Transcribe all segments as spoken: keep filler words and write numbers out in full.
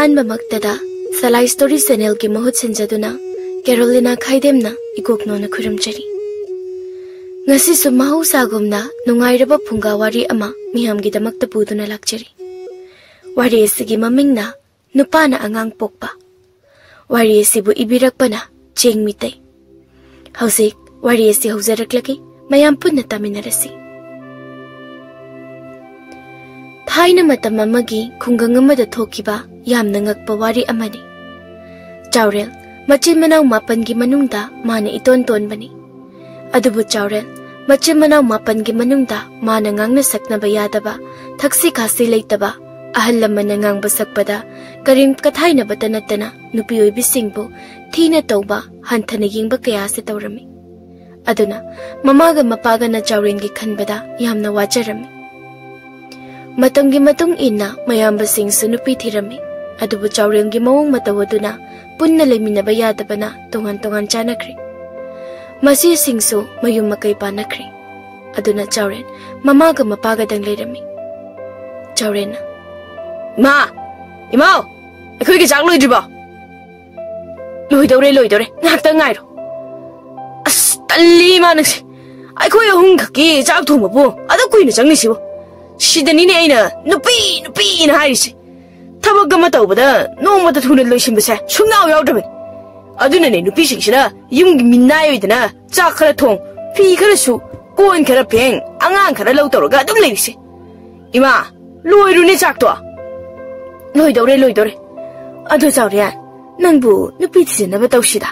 ꯑꯍꯥꯟꯕꯃꯛꯇꯗ ꯁꯂꯥꯏ story ꯆꯦꯅꯦꯜꯒꯤ ꯃꯍꯨꯠ ꯁꯤꯟꯖꯗꯨꯅ ꯀꯦꯔꯣꯂꯤꯅꯥ ꯈꯥꯏꯗꯦꯝꯅ ꯏꯀꯣꯛꯅꯣꯅ ꯈꯨꯔꯨꯝꯖꯔꯤ꯫ ꯉꯁꯤꯁꯨ ꯃꯍꯧꯁꯥꯒꯨꯝꯅ ꯅꯨꯡꯉꯥꯏꯔꯕ ꯐꯨꯡꯒꯥ ꯋꯥꯔꯤ ꯑꯃ ꯃꯤꯌꯥꯝꯒꯤꯗꯃꯛꯇ ꯄꯨꯗꯨꯅ ꯂꯥꯛꯆꯔꯤ꯫ ꯋꯥꯔꯤ ꯑꯁꯤꯒꯤ ꯃꯃꯤꯡꯅ ꯅꯨꯄꯥꯅ ꯑꯉꯥꯡ ꯄꯣꯛꯄ꯫ ꯋꯥꯔꯤ ꯑꯁꯤꯕꯨ ꯏꯕꯤꯔꯛꯄꯅ ꯆꯦꯡ ꯃꯤꯇꯩ꯫ ꯍꯧꯖꯤꯛ ꯋꯥꯔꯤ ꯑꯁꯤ ꯍꯧꯖꯔꯛꯂꯒꯦ, ꯃꯌꯥꯝ ꯄꯨꯟꯅ ꯇꯥꯃꯤꯟꯅꯔꯁꯤ꯫ ꯊꯥꯏꯅ ꯃꯇꯝ ꯑꯃꯒꯤ ꯈꯨꯡꯒꯪ ꯑꯃꯗ ꯊꯣꯛꯈꯤꯕ ꯌꯥꯝꯅ ꯉꯛꯄ ꯋꯥꯔꯤ ꯑꯃꯅꯤ꯫ ꯆꯥꯎꯔꯦꯜ ꯃꯆꯤꯟ ꯃꯅꯥꯎ ꯃꯥꯄꯟꯒꯤ ꯃꯅꯨꯡꯗ ꯃꯥꯅ ꯏꯇꯣꯟ ꯇꯣꯟꯕꯅꯤ꯫ ꯑꯗꯨꯕꯨ ꯆꯥꯎꯔꯦꯜ ꯃꯆꯤꯟ ꯃꯅꯥꯎ ꯃꯥꯄꯟꯒꯤ ꯃꯅꯨꯡꯗ ꯃꯥꯅ ꯉꯥꯡꯅ ꯁꯛꯅꯕ ꯌꯥꯗꯕ, ꯊꯛꯁꯤ ꯈꯥꯁꯤ ꯂꯩꯇꯕ, ꯑꯍꯜ ꯂꯃꯟꯅ ꯉꯥꯡꯕ ꯁꯛꯄꯗ ꯀꯔꯤꯝ ꯀꯊꯥꯏꯅꯕꯇ ꯅꯠꯇꯅ ꯅꯨꯄꯤ ꯑꯣꯏꯕꯤꯁꯤꯡꯕꯨ ꯊꯤꯅ ꯇꯧꯕ, ꯍꯟꯊꯅ ꯌꯦꯡꯕ ꯀꯌꯥ ꯑꯁꯤ ꯇꯧꯔꯝꯃꯤ꯫ ꯑꯗꯨꯅ ꯃꯃꯥꯒ ꯃꯄꯥꯒꯅ ꯆꯥꯎꯔꯦꯟꯒꯤ ꯈꯟꯕꯗ ꯌꯥꯝꯅ ꯋꯥꯖꯔꯝꯃꯤ꯫ ꯃꯇꯝꯒꯤ ꯃꯇꯨꯡ ꯏꯟꯅ ꯃꯌꯥꯝꯕꯁꯤꯡꯁꯨ ꯅꯨꯄꯤ ꯊꯤꯔꯝꯃꯤ꯫ ꯑꯗꯨꯕꯨ ꯆꯥꯎꯔꯦꯟꯒꯤ ꯃꯑꯣꯡ ꯃꯇꯧ ꯑꯗꯨꯅ ꯄꯨꯟꯅ ꯂꯩꯃꯤꯟꯅꯕ ꯌꯥꯗꯕꯅ ꯇꯣꯉꯥꯟ ꯇꯣꯉꯥꯟ ꯆꯥꯅꯈ꯭ꯔꯦ꯫ ꯃꯆꯦꯁꯤꯡꯁꯨ ꯃꯌꯨꯝ ꯃꯀꯩ ꯄꯥꯟꯅꯈ꯭ꯔꯦ꯫ ꯑꯗꯨꯅ ꯆꯥꯎꯔꯦꯟ ꯃꯃꯥꯒ ꯃꯄꯥꯒꯗꯪ ꯂꯩꯔꯝꯃꯤ꯫ ꯆꯥꯎꯔꯦꯟꯅ, "ꯏꯃꯥ! ꯏꯃꯥꯎ! ꯑꯩꯈꯣꯏꯒꯤ ꯆꯥꯛ ꯂꯣꯏꯗ꯭ꯔꯤꯕꯣ?" "ꯂꯣꯏꯗꯧꯔꯦ, ꯂꯣꯏꯗꯧꯔꯦ, ꯉꯥꯏꯍꯥꯛꯇꯪ ꯉꯥꯏꯔꯣ꯫ ꯑꯁ, ꯇꯜꯂꯤ ꯏꯃꯥ ꯅꯪꯁꯦ꯫ ꯑꯩꯈꯣꯏ ꯑꯍꯨꯝꯈꯛꯀꯤ ꯆꯥꯛ ꯊꯣꯡꯕꯕꯨ ꯑꯗꯨꯛ ꯀꯨꯏꯅ ꯆꯪꯉꯤꯁꯤꯕꯨ꯫ ꯁꯤꯗꯅꯤꯅꯦ ꯑꯩꯅ ꯅꯨꯄꯤ, ꯅꯨꯄꯤꯅ ꯍꯥꯏꯔꯤꯁꯦ꯫ ꯊꯕꯛ ꯑꯃ ꯇꯧꯕꯗ ꯅꯣꯡꯃꯇ ꯊꯨꯅ ꯂꯣꯏꯁꯤꯟꯕꯁꯦ ꯁꯨꯡꯌꯥꯎ ꯌꯥꯎꯗꯕꯅꯤ꯫ ꯑꯗꯨꯅꯅꯦ ꯅꯨꯄꯤꯁꯤꯡꯁꯤꯅ ꯌꯨꯝꯒꯤ ꯃꯤꯅꯥꯏ ꯑꯣꯏꯗꯅ ꯆꯥꯛ ꯈꯔ ꯊꯣꯡ, ꯐꯤ ꯈꯔ ꯁꯨ, ꯀꯣꯟ ꯈꯔ ꯐꯦꯡ, ꯑꯉꯥꯡ ꯈꯔ ꯂꯧ ꯇꯧꯔꯒ ꯑꯗꯨꯝ ꯂꯩꯔꯤꯁꯦ꯫ ꯏꯃꯥ, ꯂꯣꯏꯔꯨꯅꯦ ꯆꯥꯛꯇꯣ꯫" "ꯂꯣꯏꯗꯧꯔꯦ, ꯂꯣꯏꯗꯧꯔꯦ꯫ ꯑꯗꯣ ꯆꯥꯎꯔꯦꯟ, ꯅꯪꯕꯨ ꯅꯨꯄꯤ ꯊꯤꯖꯤꯟꯅꯕ ꯇꯧꯁꯤꯗ꯫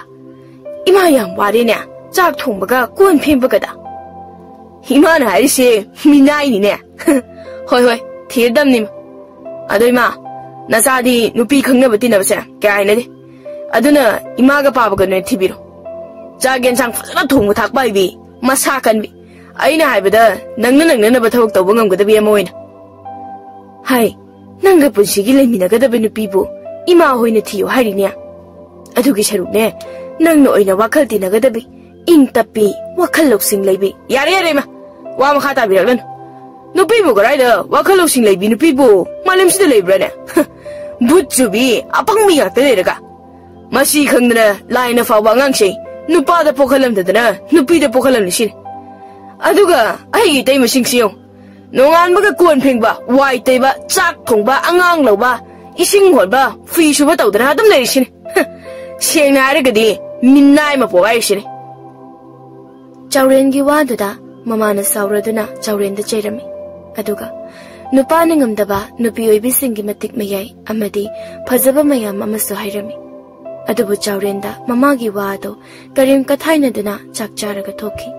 ꯏꯃꯥ ꯌꯥꯝ ꯋꯥꯔꯦꯅꯦ, ꯆꯥꯛ ꯊꯣꯡꯕꯒ ꯀꯣꯟ ꯐꯦꯡꯕꯒꯗ꯫" "ꯏꯃꯥꯅ ꯍꯥꯏꯔꯤꯁꯦ ꯃꯤꯅꯥꯏꯅꯤꯅꯦ꯫" "ꯍꯣꯏ, ꯍꯣꯏ, ꯊꯤꯔꯗꯝꯅꯤ꯫ ꯑꯗꯣ ꯏꯃꯥ, ꯅꯆꯥꯗꯤ ꯅꯨꯄꯤ ꯈꯪꯅꯕ ꯇꯤꯟꯅꯕꯁꯦ ꯀꯌꯥ ꯍꯩꯅꯗꯦ꯫ ꯑꯗꯨꯅ ꯏꯃꯥꯒ ꯄꯥꯕꯒ ꯅꯣꯏ ꯊꯤꯕꯤꯔꯣ꯫ ꯆꯥꯛ ꯌꯦꯟꯁꯥꯡ ꯐꯖꯅ ꯊꯣꯡꯕ ꯊꯥꯛꯄ ꯍꯩꯕꯤ, ꯃꯁꯥ ꯀꯟꯕꯤ, ꯑꯩꯅ ꯍꯥꯏꯕꯗ ꯅꯪꯅ ꯅꯪꯅꯅꯕ ꯊꯕꯛ ꯇꯧꯕ ꯉꯝꯒꯗꯕꯤ ꯑꯃ ꯑꯣꯏꯅ꯫" "ꯍꯥꯏ, ꯅꯪꯒ ꯄꯨꯟꯁꯤꯒꯤ ꯂꯩꯃꯤꯟꯅꯒꯗꯕ ꯅꯨꯄꯤꯕꯨ ꯏꯃꯥ ꯍꯣꯏꯅ ꯊꯤꯌꯣ ꯍꯥꯏꯔꯤꯅꯦ꯫ ꯑꯗꯨꯒꯤ ꯁꯔꯨꯛꯅꯦ, ꯅꯪꯅ ꯑꯣꯏꯅ ꯋꯥꯈꯜ ꯇꯤꯟꯅꯒꯗꯕꯤ, ꯏꯪ ꯇꯞꯄꯤ, ꯋꯥꯈꯜ ꯂꯧꯁꯤꯡ ꯂꯩꯕꯤ꯫" "ꯌꯥꯔꯦ, ꯌꯥꯔꯦ ꯏꯃꯥ, ꯋꯥ ꯃꯈꯥ ꯇꯥꯕꯤꯔꯛꯂꯅꯨ꯫ ꯅꯨꯄꯤꯕꯨ ꯀꯗꯥꯏꯗ ꯋꯥꯈꯜ ꯂꯧꯁꯤꯡ ꯂꯩꯕꯤ ꯅꯨꯄꯤꯕꯨ ꯃꯥꯂꯦꯝꯁꯤꯗ ꯂꯩꯕ꯭ꯔꯥꯅꯦ? ꯚꯨꯠ ꯆꯨꯕꯤ ꯑꯄꯪꯕꯤ ꯉꯥꯛꯇ ꯂꯩꯔꯒ꯫ ꯃꯁꯤ ꯈꯪꯗꯅ ꯂꯥꯏꯅ ꯐꯥꯎꯕ ꯑꯉꯥꯡꯁꯦ ꯅꯨꯄꯥꯗ ꯄꯣꯛꯍꯜꯂꯝꯗꯗꯅ ꯅꯨꯄꯤꯗ ꯄꯣꯛꯍꯜꯂꯝꯂꯤꯁꯤꯅꯤ꯫ ꯑꯗꯨꯒ ꯑꯩꯒꯤ ꯏꯇꯩꯃꯁꯤꯡꯁꯤ ꯌꯦꯡꯉꯨ꯫ ꯅꯣꯡꯉꯥꯟꯕꯒ ꯀꯣꯟ ꯐꯦꯡꯕ, ꯋꯥꯏ ꯇꯩꯕ, ꯆꯥꯛ ꯊꯣꯡꯕ, ꯑꯉꯥꯡ ꯂꯧꯕ, ꯏꯁꯤꯡ ꯍꯣꯟꯕ, ꯐꯤ ꯁꯨꯕ ꯇꯧꯗꯅ ꯑꯗꯨꯝ ꯂꯩꯔꯤꯁꯤꯅꯤ꯫ ꯁꯦꯡꯅ ꯍꯥꯏꯔꯒꯗꯤ ꯃꯤꯅꯥꯏ ꯃꯄꯣꯛ ꯍꯥꯏꯔꯤꯁꯤꯅꯤ꯫ ꯆꯥꯎꯔꯦꯟꯒꯤ ꯋꯥꯗꯨꯗ ꯃꯃꯥꯅ ꯁꯥꯎꯔꯗꯨꯅ ꯆꯥꯎꯔꯦꯟꯗ ꯆꯩꯔꯝꯃꯤ꯫ ꯑꯗꯨꯒ ꯅꯨꯄꯥꯅ ꯉꯝꯗꯕ ꯅꯨꯄꯤ ꯑꯣꯏꯕꯤꯁꯤꯡꯒꯤ ꯃꯇꯤꯛ ꯃꯌꯥꯏ ꯑꯃꯗꯤ ꯐꯖꯕ ꯃꯌꯥꯝ ꯑꯃꯁꯨ ꯍꯥꯏꯔꯝꯃꯤ꯫ ꯑꯗꯨꯕꯨ ꯆꯥꯎꯔꯦꯟꯗ ꯃꯃꯥꯒꯤ ꯋꯥ ꯑꯗꯨ ꯀꯔꯤꯝ ꯀꯊꯥꯏꯅꯗꯨꯅ ꯆꯥꯛ ꯆꯥꯔꯒ ꯊꯣꯛꯈꯤ꯫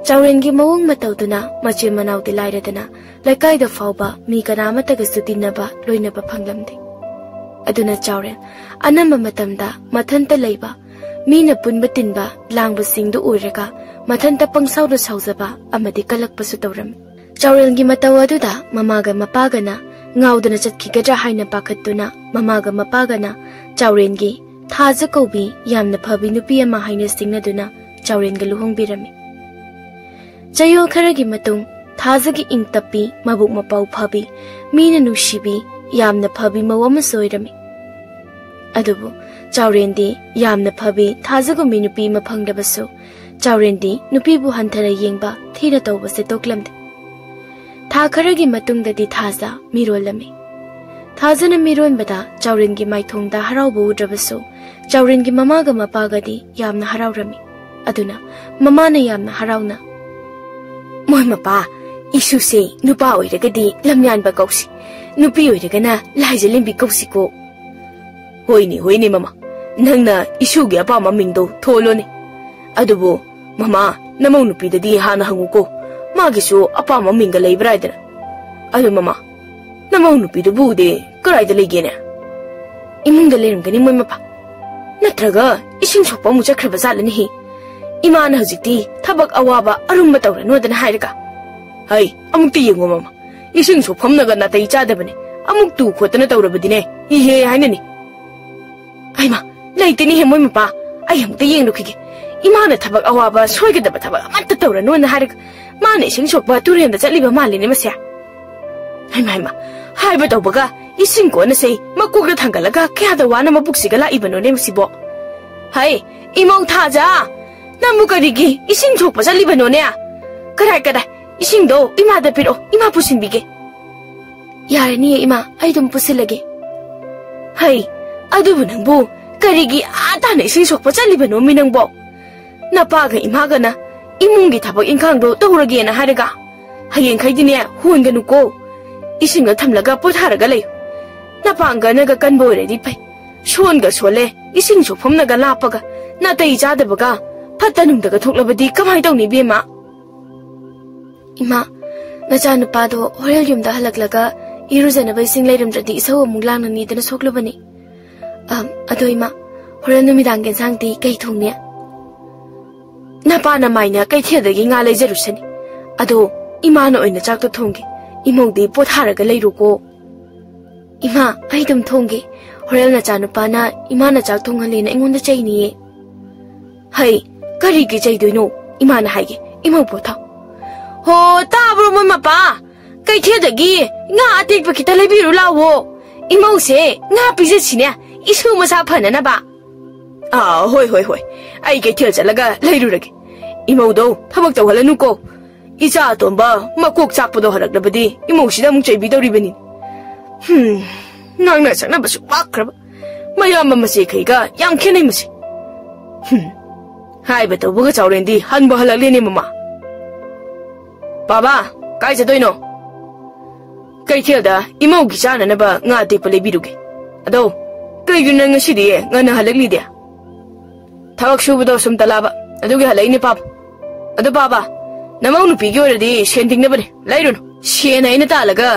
ꯆꯥꯎꯔꯦꯟꯒꯤ ꯃꯑꯣꯡ ꯃꯇꯧꯗꯨꯅ ꯃꯆꯤꯟ ꯃꯅꯥꯎꯗꯤ ꯂꯥꯏꯔꯗꯅ ꯂꯩꯀꯥꯏꯗ ꯐꯥꯎꯕ ꯃꯤ ꯀꯅꯥ ꯑꯃꯠꯇꯒꯁꯨ ꯇꯤꯟꯅꯕ ꯂꯣꯏꯅꯕ ꯐꯪꯂꯝꯗꯦ꯫ ꯑꯗꯨꯅ ꯆꯥꯎꯔꯦꯟ ꯑꯅꯝꯕ ꯃꯇꯝꯗ ꯃꯊꯟꯇ ꯂꯩꯕ, ꯃꯤꯅ ꯄꯨꯟꯕ ꯇꯤꯟꯕ ꯂꯥꯡꯕꯁꯤꯡꯗꯨ ꯎꯔꯒ ꯃꯊꯟꯇ ꯄꯪꯁꯥꯎꯗ ꯁꯥꯎꯖꯕ ꯑꯃꯗꯤ ꯀꯜꯂꯛꯄꯁꯨ ꯇꯧꯔꯝꯃꯤ꯫ ꯆꯥꯎꯔꯦꯟꯒꯤ ꯃꯇꯧ ꯑꯗꯨꯗ ꯃꯃꯥꯒ ꯃꯄꯥꯒꯅ ꯉꯥꯎꯗꯅ ꯆꯠꯈꯤꯒꯗ꯭ꯔꯥ ꯍꯥꯏꯅ ꯄꯥꯈꯠꯇꯨꯅ ꯃꯃꯥꯒ ꯃꯄꯥꯒꯅ ꯆꯥꯎꯔꯦꯟꯒꯤ ꯊꯥꯖ ꯀꯧꯕꯤ ꯌꯥꯝꯅ ꯐꯕꯤ ꯅꯨꯄꯤ ꯑꯃ ꯍꯥꯏꯅ ꯁꯤꯡꯅꯗꯨꯅ ꯆꯥꯎꯔꯦꯟꯒ ꯂꯨꯍꯣꯡꯕꯤꯔꯝꯃꯤ꯫ ꯆꯌꯣꯜ ꯈꯔꯒꯤ ꯃꯇꯨꯡ ꯊꯥꯖꯒꯤ ꯏꯪ ꯇꯞꯄꯤ, ꯃꯕꯨꯛ ꯃꯄꯥꯎ ꯐꯕꯤ, ꯃꯤꯅ ꯅꯨꯡꯁꯤꯕꯤ, ꯌꯥꯝꯅ ꯐꯕꯤ ꯃꯧ ꯑꯃꯁꯨ ꯑꯣꯏꯔꯝꯃꯤ꯫ ꯑꯗꯨꯕꯨ ꯆꯥꯎꯔꯦꯟꯗꯤ ꯌꯥꯝꯅ ꯐꯕꯤ ꯊꯥꯖꯒꯨꯝꯕꯤ ꯅꯨꯄꯤ ꯑꯃ ꯐꯪꯂꯕꯁꯨ ꯆꯥꯎꯔꯦꯟꯗꯤ ꯅꯨꯄꯤꯕꯨ ꯍꯟꯊꯅ ꯌꯦꯡꯕ, ꯊꯤꯅ ꯇꯧꯕꯁꯦ ꯇꯣꯛꯂꯝꯗꯦ꯫ ꯊꯥ ꯈꯔꯒꯤ ꯃꯇꯨꯡꯗꯗꯤ ꯊꯥꯖ ꯃꯤꯔꯣꯜꯂꯝꯃꯤ꯫ ꯊꯥꯖꯅ ꯃꯤꯔꯣꯟꯕꯗ ꯆꯥꯎꯔꯦꯟꯒꯤ ꯃꯥꯏꯊꯣꯡꯗ ꯍꯔꯥꯎꯕ ꯎꯗ꯭ꯔꯕꯁꯨ ꯆꯥꯎꯔꯦꯟꯒꯤ ꯃꯃꯥꯒ ꯃꯄꯥꯒꯗꯤ ꯌꯥꯝꯅ ꯍꯔꯥꯎꯔꯝꯃꯤ꯫ ꯑꯗꯨꯅ ꯃꯃꯥꯅ ꯌꯥꯝꯅ ꯍꯔꯥꯎꯅ, "ꯃꯣꯏ ꯃꯄꯥ, ꯏꯁꯨꯁꯦ ꯅꯨꯄꯥ ꯑꯣꯏꯔꯒꯗꯤ ꯂꯝꯌꯥꯟꯕ ꯀꯧꯁꯤ, ꯅꯨꯄꯤ ꯑꯣꯏꯔꯒꯅ ꯂꯥꯏꯖꯂꯦꯝꯕꯤ ꯀꯧꯁꯤꯀꯣ?" "ꯍꯣꯏꯅꯦ, ꯍꯣꯏꯅꯦ ꯃꯃꯥ, ꯅꯪꯅ ꯏꯁꯨꯒꯤ ꯑꯄꯥꯝꯕ ꯃꯤꯡꯗꯣ ꯊꯣꯜꯂꯣꯅꯦ꯫ ꯑꯗꯨꯕꯨ ꯃꯃꯥ, ꯅꯃꯧ ꯅꯨꯄꯤꯗꯗꯤ ꯍꯥꯟꯅ ꯍꯪꯉꯨꯀꯣ, ꯃꯥꯒꯤꯁꯨ ꯑꯄꯥꯝꯕ ꯃꯤꯡꯒ ꯂꯩꯕ꯭ꯔꯥ ꯍꯥꯏꯗꯅ꯫ ꯑꯗꯨ ꯃꯃꯥ, ꯅꯃꯧ ꯅꯨꯄꯤꯗꯨꯕꯨ ꯎꯗꯦ, ꯀꯗꯥꯏꯗ ꯂꯩꯒꯦꯅꯦ?" "ꯏꯃꯨꯡꯗ ꯂꯩꯔꯝꯒꯅꯤ ꯃꯣꯏ ꯃꯄꯥ꯫ ꯅꯠꯇ꯭ꯔꯒ ꯏꯁꯤꯡ ꯁꯣꯛꯄ ꯑꯃꯨꯛ ꯆꯠꯈ꯭ꯔꯕ ꯖꯥꯠꯂꯅꯦꯍꯦ? ꯏꯃꯥꯅ ꯍꯧꯖꯤꯛꯇꯤ ꯊꯕꯛ ꯑꯋꯥꯕ ꯑꯔꯨꯝꯕ ꯇꯧꯔꯅꯨꯗꯅ ꯍꯥꯏꯔꯒ꯫ ꯍꯩ, ꯑꯃꯨꯛꯇ ꯌꯦꯡꯉꯣ ꯃꯃꯥ, ꯏꯁꯤꯡ ꯁꯣꯛꯐꯝꯅꯒ ꯅꯥꯇꯩ ꯆꯥꯗꯕꯅꯦ, ꯑꯃꯨꯛ ꯇꯨ ꯈꯣꯠꯇꯅ ꯇꯧꯔꯕꯗꯤꯅꯦ, ꯏꯍꯦ ꯍꯥꯏꯅꯅꯤ꯫ ꯍꯩꯃꯥ, ꯂꯩꯇꯦꯅꯦꯍꯦ ꯃꯣꯏ ꯃꯄꯥ, ꯑꯩ ꯑꯃꯨꯛꯇ ꯌꯦꯡꯂꯨꯈꯤꯒꯦ꯫ ꯏꯃꯥꯅ ꯊꯕꯛ ꯑꯋꯥꯕ ꯁꯣꯏꯒꯗꯕ ꯊꯕꯛ ꯑꯃꯠꯇ ꯇꯧꯔꯅꯨꯅ ꯍꯥꯏꯔꯒ ꯃꯥꯅ ꯏꯁꯤꯡ ꯁꯣꯛꯄ ꯇꯨꯔꯦꯟꯗ ꯆꯠꯂꯤꯕ ꯃꯥꯜꯂꯤꯅꯦ ꯃꯁꯦ꯫ ꯍꯩꯃꯥ, ꯍꯩꯃꯥ, ꯍꯥꯏꯕ ꯇꯧꯕꯒ ꯏꯁꯤꯡ ꯀꯣꯟꯅꯁꯦ ꯃꯀꯣꯛꯇ ꯊꯥꯡꯒꯠꯂꯒ ꯀꯌꯥꯗ ꯋꯥꯅ ꯃꯕꯨꯛꯁꯤꯒ ꯂꯥꯛꯏꯕꯅꯣꯅꯦ ꯃꯁꯤꯕꯣ? ꯍꯩ, ꯏꯃꯧ ꯊꯥꯖ, ꯅꯪꯕꯨ ꯀꯔꯤꯒꯤ ꯏꯁꯤꯡ ꯁꯣꯛꯄ ꯆꯠꯂꯤꯕꯅꯣꯅꯦ? ꯀꯗꯥꯏ, ꯀꯗꯥꯏ? ꯏꯁꯤꯡꯗꯣ ꯏꯃꯥꯗ ꯄꯤꯔꯛꯑꯣ, ꯏꯃꯥ ꯄꯨꯁꯤꯟꯕꯤꯒꯦ꯫ ꯌꯥꯔꯅꯤꯌꯦ ꯏꯃꯥ, ꯑꯩ ꯑꯗꯨꯝ ꯄꯨꯁꯤꯜꯂꯒꯦ꯫ ꯍꯩ, ꯑꯗꯨꯕꯨ ꯅꯪꯕꯨ ꯀꯔꯤꯒꯤ ꯑꯥ ꯇꯥꯅ ꯏꯁꯤꯡ ꯁꯣꯛꯄ ꯆꯠꯂꯤꯕꯅꯣꯃꯤ ꯅꯪꯕꯣ? ꯅꯄꯥꯒ ꯏꯃꯥꯒꯅ ꯏꯃꯨꯡꯒꯤ ꯊꯕꯛ ꯏꯪꯈꯥꯡꯗꯣ ꯇꯧꯔꯒꯦꯅ ꯍꯥꯏꯔꯒ ꯍꯌꯦꯡꯈꯩꯗꯤꯅꯦ ꯍꯣꯟꯒꯅꯨꯀꯣ꯫ ꯏꯁꯤꯡꯗꯣ ꯊꯝꯂꯒ ꯄꯣꯊꯥꯔꯒ ꯂꯩꯌꯨ꯫ ꯅꯄꯥꯡꯒꯜꯅꯒ ꯀꯟꯕ ꯑꯣꯏꯔꯗꯤ ꯐꯩ꯫ ꯁꯣꯟꯒ ꯁꯣꯜꯂꯦ, ꯏꯁꯤꯡ ꯁꯣꯛꯐꯝꯅꯒ ꯂꯥꯞꯄꯒ, ꯅꯥꯇꯩ ꯆꯥꯗꯕꯒ, ꯐꯠꯇ ꯅꯨꯡꯗꯒ ꯊꯣꯛꯂꯕꯗꯤ ꯀꯃꯥꯏ ꯇꯧꯅꯤ ꯏꯕꯦꯝꯃ? ꯏꯃꯥ, ꯅꯆꯥꯅꯨꯄꯥꯗꯣ ꯍꯣꯔꯦꯟ ꯌꯨꯝꯗ ꯍꯜꯂꯛꯂꯒ ꯏꯔꯨꯖꯅꯕ ꯏꯁꯤꯡ ꯂꯩꯔꯝꯗ꯭ꯔꯗꯤ ꯏꯁꯧ ꯑꯃꯨꯛ ꯂꯥꯡꯅꯅꯤꯗꯅ ꯁꯣꯛꯂꯨꯕꯅꯤ꯫ ꯑꯝ, ꯑꯗꯣ ꯏꯃꯥ, ꯍꯣꯔꯦꯟ ꯅꯨꯃꯤꯗꯥꯡꯒꯤ ꯏꯟꯁꯥꯡꯗꯤ ꯀꯩ ꯊꯣꯡꯅꯤ? ꯅꯄꯥ ꯅꯃꯥꯏꯅ ꯀꯩꯊꯦꯜꯗꯒꯤ ꯉꯥ ꯂꯩꯖꯔꯨꯁꯅꯤ꯫ ꯑꯗꯣ ꯏꯃꯥꯅ ꯑꯣꯏꯅ ꯆꯥꯛꯇꯣ ꯊꯣꯡꯒꯦ꯫ ꯏꯃꯧꯗꯤ ꯄꯣꯊꯥꯔꯒ ꯂꯩꯔꯣꯀꯣ꯫ ꯏꯃꯥ, ꯑꯩ ꯑꯗꯨꯝ ꯊꯣꯡꯒꯦ꯫ ꯍꯣꯔꯦꯟ ꯅꯆꯥꯅꯨꯄꯥꯅ ꯏꯃꯥꯅ ꯆꯥꯛ ꯊꯣꯡꯍꯜꯂꯦꯅ ꯑꯩꯉꯣꯟꯗ ꯆꯩꯅꯤꯌꯦ꯫ ꯍꯩ, ꯀꯔꯤꯒꯤ ꯆꯩꯗꯣꯏꯅꯣ? ꯏꯃꯥꯅ ꯍꯥꯏꯒꯦ, ꯏꯃꯧ ꯄꯣꯊꯥꯎ꯫ ꯍꯣ, ꯇꯥꯕ꯭ꯔꯣ ꯃꯣꯏ ꯃꯄꯥ? ꯀꯩꯊꯦꯜꯗꯒꯤ ꯉꯥ ꯑꯇꯦꯛꯄ ꯈꯤꯇ ꯂꯩꯕꯤꯔꯨ ꯂꯥꯛꯑꯣ꯫ ꯏꯃꯧꯁꯦ ꯉꯥ ꯄꯤꯖꯁꯤꯅꯦ, ꯏꯁꯨ ꯃꯁꯥ ꯐꯅꯅꯕ꯫ ꯑꯥ, ꯍꯣꯏ, ꯍꯣꯏ, ꯍꯣꯏ꯫ ꯑꯩ ꯀꯩꯊꯦꯜ ꯆꯠꯂꯒ ꯂꯩꯔꯨꯔꯒꯦ꯫ ꯏꯃꯧꯗꯣ ꯊꯕꯛ ꯇꯧꯍꯜꯂꯅꯨꯀꯣ꯫ ꯏꯆꯥ ꯑꯇꯣꯝꯕ ꯃꯀꯣꯛ ꯆꯥꯛꯄꯗꯣ ꯍꯜꯂꯛꯂꯕꯗꯤ ꯏꯃꯧꯁꯤꯗ ꯑꯃꯨꯛ ꯆꯩꯕꯤꯗꯧꯔꯤꯕꯅꯤ꯫ ꯍꯨꯝ, ꯉꯥꯡꯅ ꯁꯛꯅꯕꯁꯨ ꯄꯥꯛꯈ꯭ꯔꯕ꯫ ꯃꯌꯥꯝꯕ ꯃꯆꯦꯈꯩꯒ ꯌꯥꯝ ꯈꯦꯠꯅꯩ ꯃꯁꯤ꯫ ꯍꯨꯝ, ꯍꯥꯏꯕ ꯇꯧꯕꯒ ꯆꯥꯎꯔꯦꯟꯗꯤ ꯍꯟꯕ ꯍꯜꯂꯛꯂꯦꯅꯦ ꯃꯃꯥ꯫ ꯄꯥꯕ, ꯀꯥꯏ ꯆꯠꯇꯣꯏꯅꯣ? ꯀꯩꯊꯦꯜꯗ ꯏꯃꯧꯒꯤ ꯆꯥꯅꯅꯕ ꯉꯥ ꯑꯇꯦꯛꯄ ꯂꯩꯕꯤꯔꯨꯒꯦ꯫ ꯑꯗꯣ, ꯀꯩꯒꯤꯅꯣ ꯅꯪ ꯉꯁꯤꯗꯤ ꯉꯟꯅ ꯍꯜꯂꯛꯂꯤꯗꯤ? ꯊꯕꯛ ꯁꯨꯕꯗꯣ ꯁꯨꯝ ꯇꯜꯂꯕ, ꯑꯗꯨꯒꯤ ꯍꯜꯂꯛꯏꯅꯦ ꯄꯥꯕ꯫ ꯑꯗꯣ ꯄꯥꯕ, ꯅꯃꯧ ꯅꯨꯄꯤꯒꯤ ꯑꯣꯏꯔꯗꯤ ꯁꯦꯟ ꯇꯤꯡꯅꯕꯅꯦ, ꯂꯩꯔꯨꯅꯨ꯫ ꯁꯦꯟ ꯑꯩꯅ ꯇꯥꯜꯂꯒ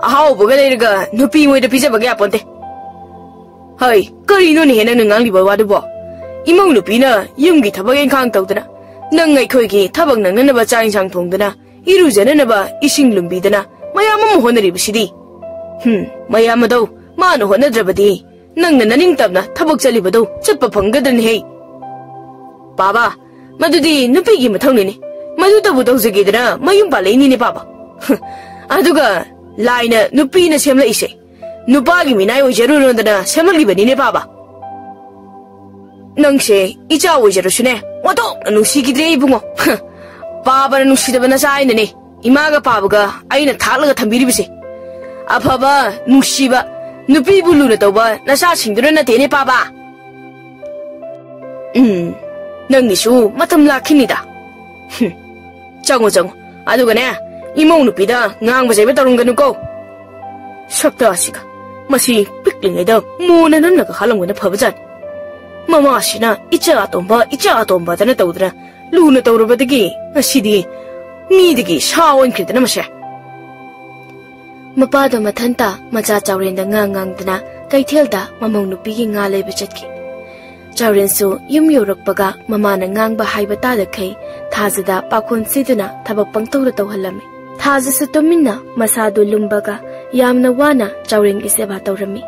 ꯑꯍꯥꯎꯕꯒ ꯂꯩꯔꯒ ꯅꯨꯄꯤ ꯃꯣꯏꯗ ꯄꯤꯖꯕꯒ ꯌꯥꯄꯣꯟꯇꯦ꯫ ꯍꯩ, ꯀꯔꯤꯅꯣꯅꯦꯍꯦ ꯅꯪꯅ ꯉꯥꯡꯂꯤꯕ ꯋꯥꯗꯨꯕꯣ? ꯏꯃꯧ ꯅꯨꯄꯤꯅ ꯌꯨꯝꯒꯤ ꯊꯕꯛ ꯏꯪꯈꯥꯡ ꯇꯧꯗꯅ, ꯅꯪ ꯑꯩꯈꯣꯏꯒꯤ ꯊꯕꯛ ꯅꯪꯅꯅꯕ ꯆꯥꯛ ꯏꯟꯁꯥꯡ ꯊꯣꯡꯗꯅ, ꯏꯔꯨꯖꯅꯅꯕ ꯏꯁꯤꯡ ꯂꯨꯝꯕꯤꯗꯅ ꯃꯌꯥꯝ ꯑꯃ ꯍꯣꯠꯅꯔꯤꯕꯁꯤꯗꯤ꯫ ꯍꯨꯝ, ꯃꯌꯥꯝ ꯑꯗꯣ ꯃꯥꯅ ꯍꯣꯠꯅꯗ꯭ꯔꯕꯗꯤ ꯅꯪꯅ ꯅꯅꯤꯡꯇꯝꯅ ꯊꯕꯛ ꯆꯠꯂꯤꯕꯗꯣ ꯆꯠꯄ ꯐꯪꯒꯗ꯭ꯔꯅꯦꯍꯦ? ꯄꯥꯕ, ꯃꯗꯨꯗꯤ ꯅꯨꯄꯤꯒꯤ ꯃꯊꯧꯅꯤꯅꯦ꯫ ꯃꯗꯨꯇꯕꯨ ꯇꯧꯖꯒꯦꯗꯅ ꯃꯌꯨꯝ ꯄꯥꯜꯂꯛꯏꯅꯤꯅꯦ ꯄꯥꯕ꯫ ꯑꯗꯨꯒ ꯂꯥꯏꯅ ꯅꯨꯄꯤꯅ ꯁꯦꯝꯂꯛꯏꯁꯦ ꯅꯨꯄꯥꯒꯤ ꯃꯤꯅꯥꯏ ꯑꯣꯏꯖꯔꯨꯅꯣꯗꯅ ꯁꯦꯝꯍꯜꯂꯤꯕꯅꯤꯅꯦ ꯄꯥꯕ꯫ ꯅꯪꯁꯦ ꯏꯆꯥ ꯑꯣꯏꯖꯔꯁꯨꯅꯦ, ꯑꯣꯟꯊꯣꯛꯅ ꯅꯨꯡꯁꯤꯈꯤꯗ꯭ꯔꯦ ꯏꯕꯨꯡꯉꯣ꯫ ꯄꯥꯕꯅ ꯅꯨꯡꯁꯤꯗꯕ ꯅꯆꯥ ꯑꯩꯅꯅꯦ ꯏꯃꯥꯒ ꯄꯥꯕꯒ ꯑꯩꯅ ꯊꯥꯛꯂꯒ ꯊꯝꯕꯤꯔꯤꯕꯁꯦ꯫ ꯑꯐꯕ, ꯅꯨꯡꯁꯤꯕ, ꯅꯨꯄꯤꯕꯨ ꯂꯨꯅ ꯇꯧꯕ ꯅꯆꯥꯁꯤꯡꯗꯨꯅ ꯅꯠꯇꯦꯅꯦ ꯄꯥꯕ꯫ ꯎꯝ, ꯅꯪꯒꯤꯁꯨ ꯃꯇꯝ ꯂꯥꯛꯈꯤꯅꯤꯗ꯫ ꯍꯨꯝ, ꯆꯪꯉꯣ, ꯆꯪꯉꯣ꯫ ꯑꯗꯨꯒꯅꯦ, ꯏꯃꯧ ꯅꯨꯄꯤꯗ ꯉꯥꯡꯕ ꯆꯩꯕ ꯇꯧꯔꯝꯒꯅꯨꯀꯣ꯫ ꯁꯛꯇ ꯑꯁꯤꯒ꯫ ꯃꯁꯤ ꯄꯤꯛꯂꯤꯉꯩꯗ ꯃꯣꯟꯅ ꯅꯟꯅꯒ ꯍꯥꯜꯂꯝꯕꯅ ꯐꯕꯖꯥꯠꯅꯤ꯫ ꯃꯃꯥꯁꯤꯅ ꯏꯆꯥ ꯑꯇꯣꯝꯕ, ꯏꯆꯥ ꯑꯇꯣꯝꯕꯗꯅ ꯇꯧꯗꯅ ꯂꯨꯅ ꯇꯧꯔꯕꯗꯒꯤ ꯉꯁꯤꯗꯤ ꯃꯤꯗꯒꯤ ꯁꯥ ꯑꯣꯟꯈ꯭ꯔꯦꯗꯅ ꯃꯁꯦ꯫ ꯃꯄꯥꯗꯣ ꯃꯊꯟꯇ ꯃꯆꯥ ꯆꯥꯎꯔꯦꯟꯗ ꯉꯥꯡ ꯉꯥꯡꯗꯅ ꯀꯩꯊꯦꯜꯗ ꯃꯃꯧ ꯅꯨꯄꯤꯒꯤ ꯉꯥ ꯂꯩꯕ ꯆꯠꯈꯤ꯫ ꯆꯥꯎꯔꯦꯟꯁꯨ ꯌꯨꯝ ꯌꯧꯔꯛꯄꯒ ꯃꯃꯥꯅ ꯉꯥꯡꯕ ꯍꯥꯏꯕ ꯇꯥꯗꯈꯩ ꯊꯥꯖꯗ ꯄꯥꯈꯣꯟ ꯁꯤꯗꯨꯅ ꯊꯕꯛ ꯄꯪꯇꯧꯗ ꯇꯧꯍꯜꯂꯝꯃꯤ꯫ ꯊꯥꯖꯁꯨ ꯇꯨꯃꯤꯟꯅ ꯃꯁꯥꯗꯨ ꯂꯨꯝꯕꯒ ꯌꯥꯝꯅ ꯋꯥꯅ ꯆꯥꯎꯔꯦꯟꯒꯤ ꯁꯦꯕꯥ ꯇꯧꯔꯝꯃꯤ꯫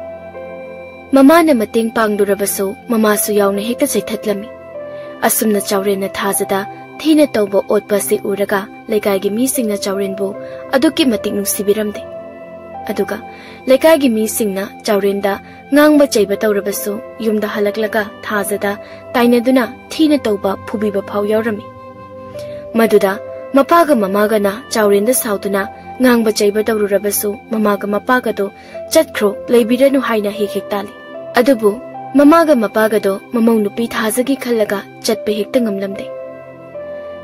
ꯃꯃꯥꯅ ꯃꯇꯦꯡ ꯄꯥꯡꯂꯨꯔꯕꯁꯨ ꯃꯃꯥꯁꯨ ꯌꯥꯎꯅ ꯍꯦꯛꯇ ꯆꯩꯊꯠꯂꯝꯃꯤ꯫ ꯑꯁꯨꯝꯅ ꯆꯥꯎꯔꯦꯟꯅ ꯊꯥꯖꯗ ꯊꯤꯅ ꯇꯧꯕ ꯑꯣꯠꯄ ꯑꯁꯤ ꯎꯔꯒ ꯂꯩꯀꯥꯏꯒꯤ ꯃꯤꯁꯤꯡꯅ ꯆꯥꯎꯔꯦꯟꯕꯨ ꯑꯗꯨꯛꯀꯤ ꯃꯇꯤꯛ ꯅꯨꯡꯁꯤꯕꯤꯔꯝꯗꯦ꯫ ꯑꯗꯨꯒ ꯂꯩꯀꯥꯏꯒꯤ ꯃꯤꯁꯤꯡꯅ ꯆꯥꯎꯔꯦꯟꯗ ꯉꯥꯡꯕ ꯆꯩꯕ ꯇꯧꯔꯕꯁꯨ ꯌꯨꯝꯗ ꯍꯜꯂꯛꯂꯒ ꯊꯥꯖꯗ ꯇꯥꯏꯅꯗꯨꯅ ꯊꯤꯅ ꯇꯧꯕ ꯐꯨꯕꯤꯕ ꯐꯥꯎ ꯌꯥꯎꯔꯝꯃꯤ꯫ ꯃꯗꯨꯗ ꯃꯄꯥꯒ ꯃꯃꯥꯒꯅ ꯆꯥꯎꯔꯦꯟꯗ ꯁꯥꯎꯗꯨꯅ ꯉꯥꯡꯕ ꯆꯩꯕ ꯇꯧꯔꯨꯔꯕꯁꯨ ꯃꯃꯥꯒ ꯃꯄꯥꯒꯗꯣ "ꯆꯠꯈ꯭ꯔꯣ, ꯂꯩꯕꯤꯔꯅꯨ" ꯍꯥꯏꯅ ꯍꯦꯛ ꯍꯦꯛ ꯇꯥꯜꯂꯤ꯫ ꯑꯗꯨꯕꯨ ꯃꯃꯥꯒ ꯃꯄꯥꯒꯗꯣ ꯃꯃꯧ ꯅꯨꯄꯤ ꯊꯥꯖꯒꯤ ꯈꯜꯂꯒ ꯆꯠꯄ ꯍꯦꯛꯇ ꯉꯝꯂꯝꯗꯦ꯫